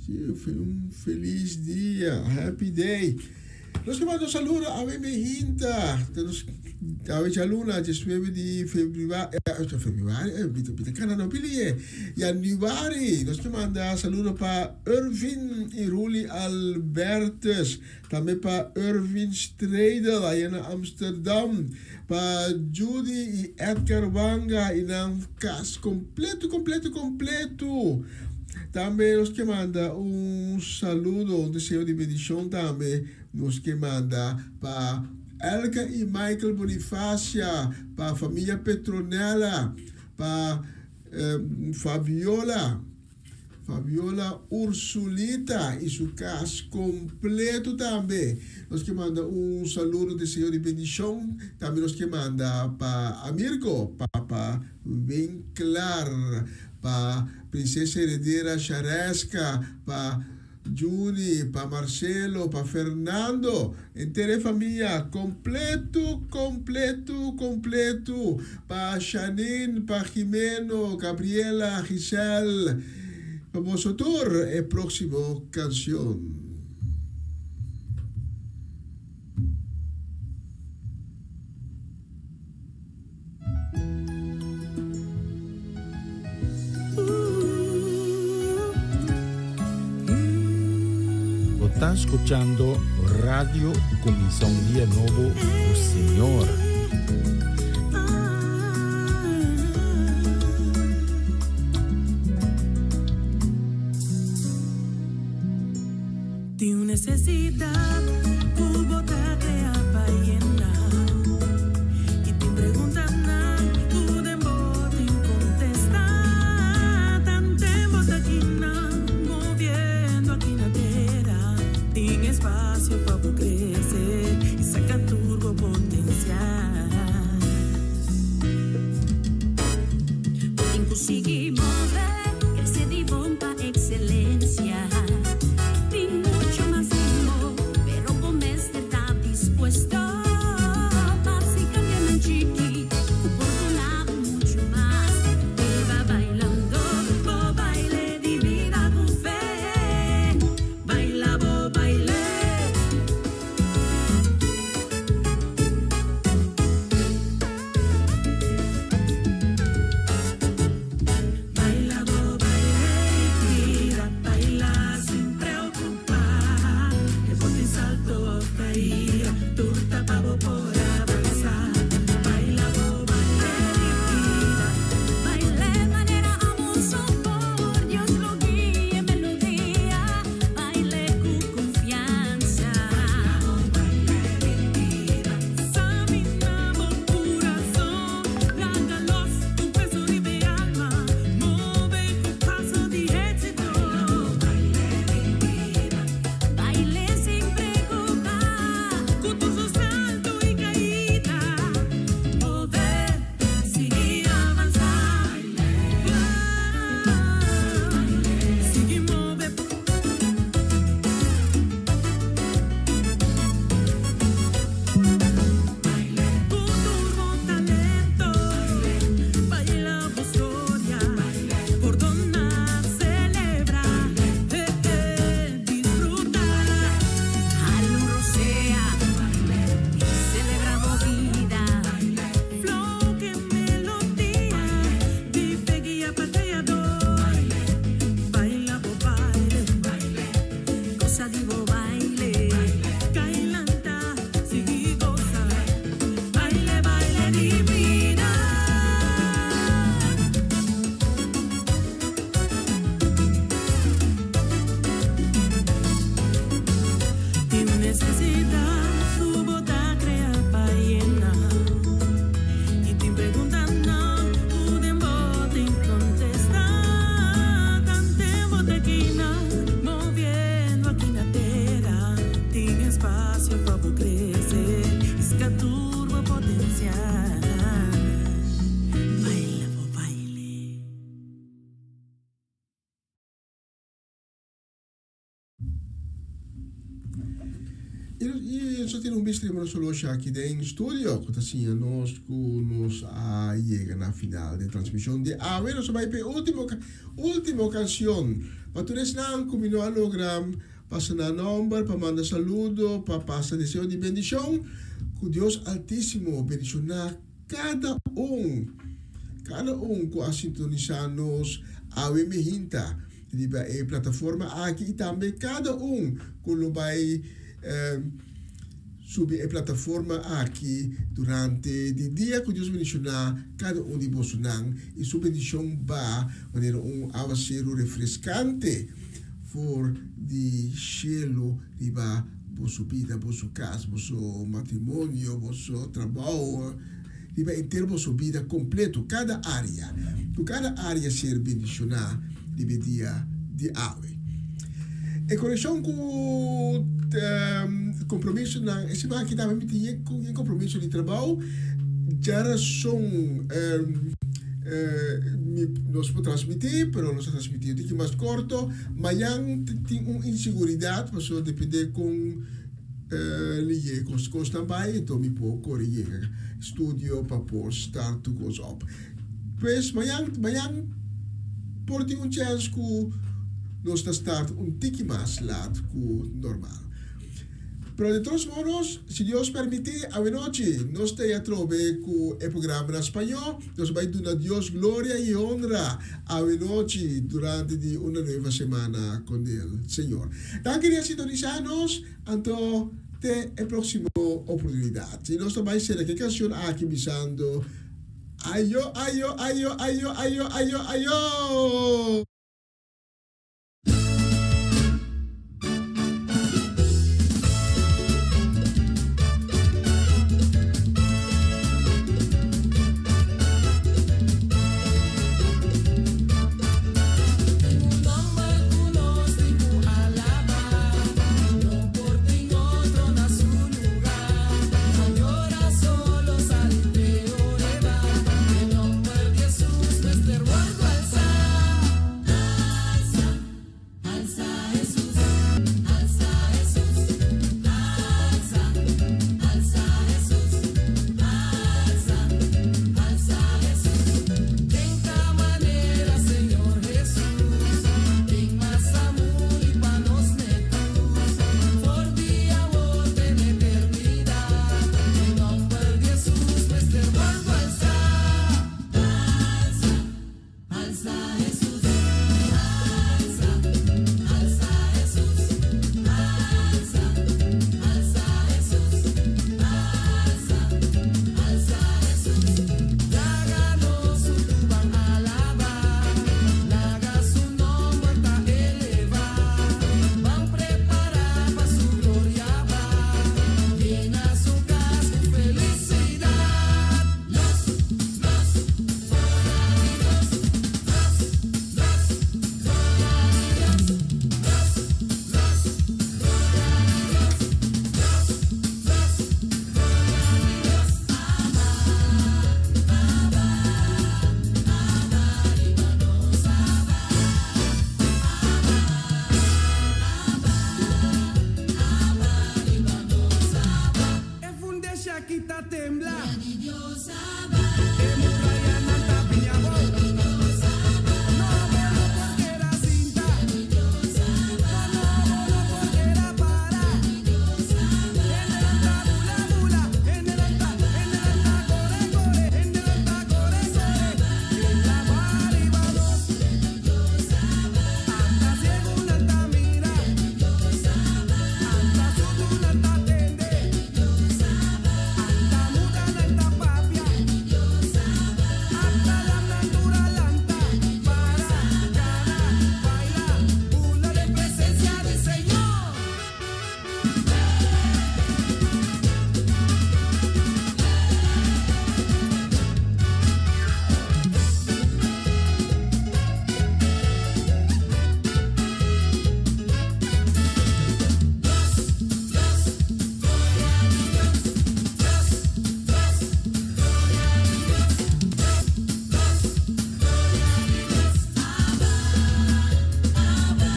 S5: Si, un felis dia, happy day. Nos ke manda un saludo awe mainta. Nos awe djaluna, 19 di februari, februari, eh, mi ta kana no pili e. Januari. Nos ke manda saludo pa Irvin i Ruli Albertus. Tambe pa Irvin Stredel aya na Amsterdam. Pa Judy i Edgar Wanga i nan kas kompleto, kompleto, kompleto. Tambe nos ke manda un saludo, un deseo di bendishon tambe nos ke manda pa Elka i Michael Bonifacia, pa famia Petronella, pa Fabiola, Fabiola Ursulita i su kas kompleto tambe. Nos ke manda un saludo, deseo di bendishon tambe nos ke manda pa Amirko, papa Winklar, pa Princesa Heredera Shareska, pa. Juni, pa Marcelo, pa Fernando, henter e famia completo, completo, completo, pa Shanine, pa Jimeno, Gabriela, Giselle, pa boso tur e proximo cancion.
S2: Bo ta scuchando Radio Cuminsa un Dia Nobo cu Señor.
S4: Tin un necesidad cu bo ta crea pa yena y tin preguntanan cu den bo tin contesta. Tanten bo ta kinan moviendo aki na tera, tin espacio pa bo crece y saca tur bo potencial. Bo tin cu sigui move, crece di bon pa excelencia. Tin mucho mas ritmo, pero bo mester ta dispuesto pa si cambianan chiki cu por duna bo mucho mas. Biba bailando bo baile di bida cu fe. Baila bo baile. Baila bo baile tira, baila sin preocupa. E bo tin salto of caida, tur ta pa bo por avanza. Baila bo baile tira, baile manera amo so por Dios lo guia melodia, baile cu confianza. Baila bo baile tira, samina bo curazon, laga los un peso riba e alma, move cu paso di exito. Baile sin preocupa, cu tur su salto y caida, move, sigui avanza. Sigui move. Cu tur bo talento, baila bo storia, pordona, celebra, eh, eh, disfruta. Hala un rosea, celebra bo bida. Flow cu melodia, di fe guia pa Creador. Baila bo baile, goza di bo baile. Cay lanta, sigui goza. Baile, baile di bida. Tin un necesidad cu bo ta crea pa yena y tin preguntanan cu den bo tin contesta. Tanten bo ta kina moviendo aki na tera, tin espacio pa bo crece y saca tur bo potencial. Baila bo baile.
S5: Y nos a tene un bista riba nos solucion aki den studio cu ta siña nos cu nos a yega na final di transmision di awe. Nos a bay pa e ultimo, ultimo cancion. Pa tur esnan cu mi no a logra pasa nan nomber, pa manda saludo, pa pasa deseo di bendicion, cu Dios Altisimo bendiciona cada un, cada un cu a sintonisa nos awe mehinta riba e plataforma aki y tambe cada un cu lo bay subi e plataforma aki durante di dia cu Dios bendiciona cada un di bosonan y su bendicion ba manera un awaceru refrescante for di cielo riba boso bida, boso cas, boso matrimonio, boso trabao, riba henter boso bida completo, cada area, cu cada area ser bendiciona riba e dia di awe. E conexion cu compromisonan, e siman aki tambe mi tin yen compromiso di trabao, djarason. Mi nos por transmití, pero nos ta transmití un tiki mas korto. Mañan tin un inseguridat, pasobra dependé kon liye kos kosnan bai, enton mi por kore yega studio pa por start tur kos op. Pues mañan, mañan por tin un chèns ku nos ta start un tiki mas lat ku normal. Pero de todos modos, si Dios permití, awenochi nos ta e atrobe ku e programa na spañó. Nos bai duna Dios gloria i honra awenochi durante di una nueva semana con el Señor. Danki di a sintonisá nos, anto te e próximo oportunidad. I nos ta bai sera ku e canción aki bisando, Ayo, ayo, ayo, ayo, ayo, ayo, ayo!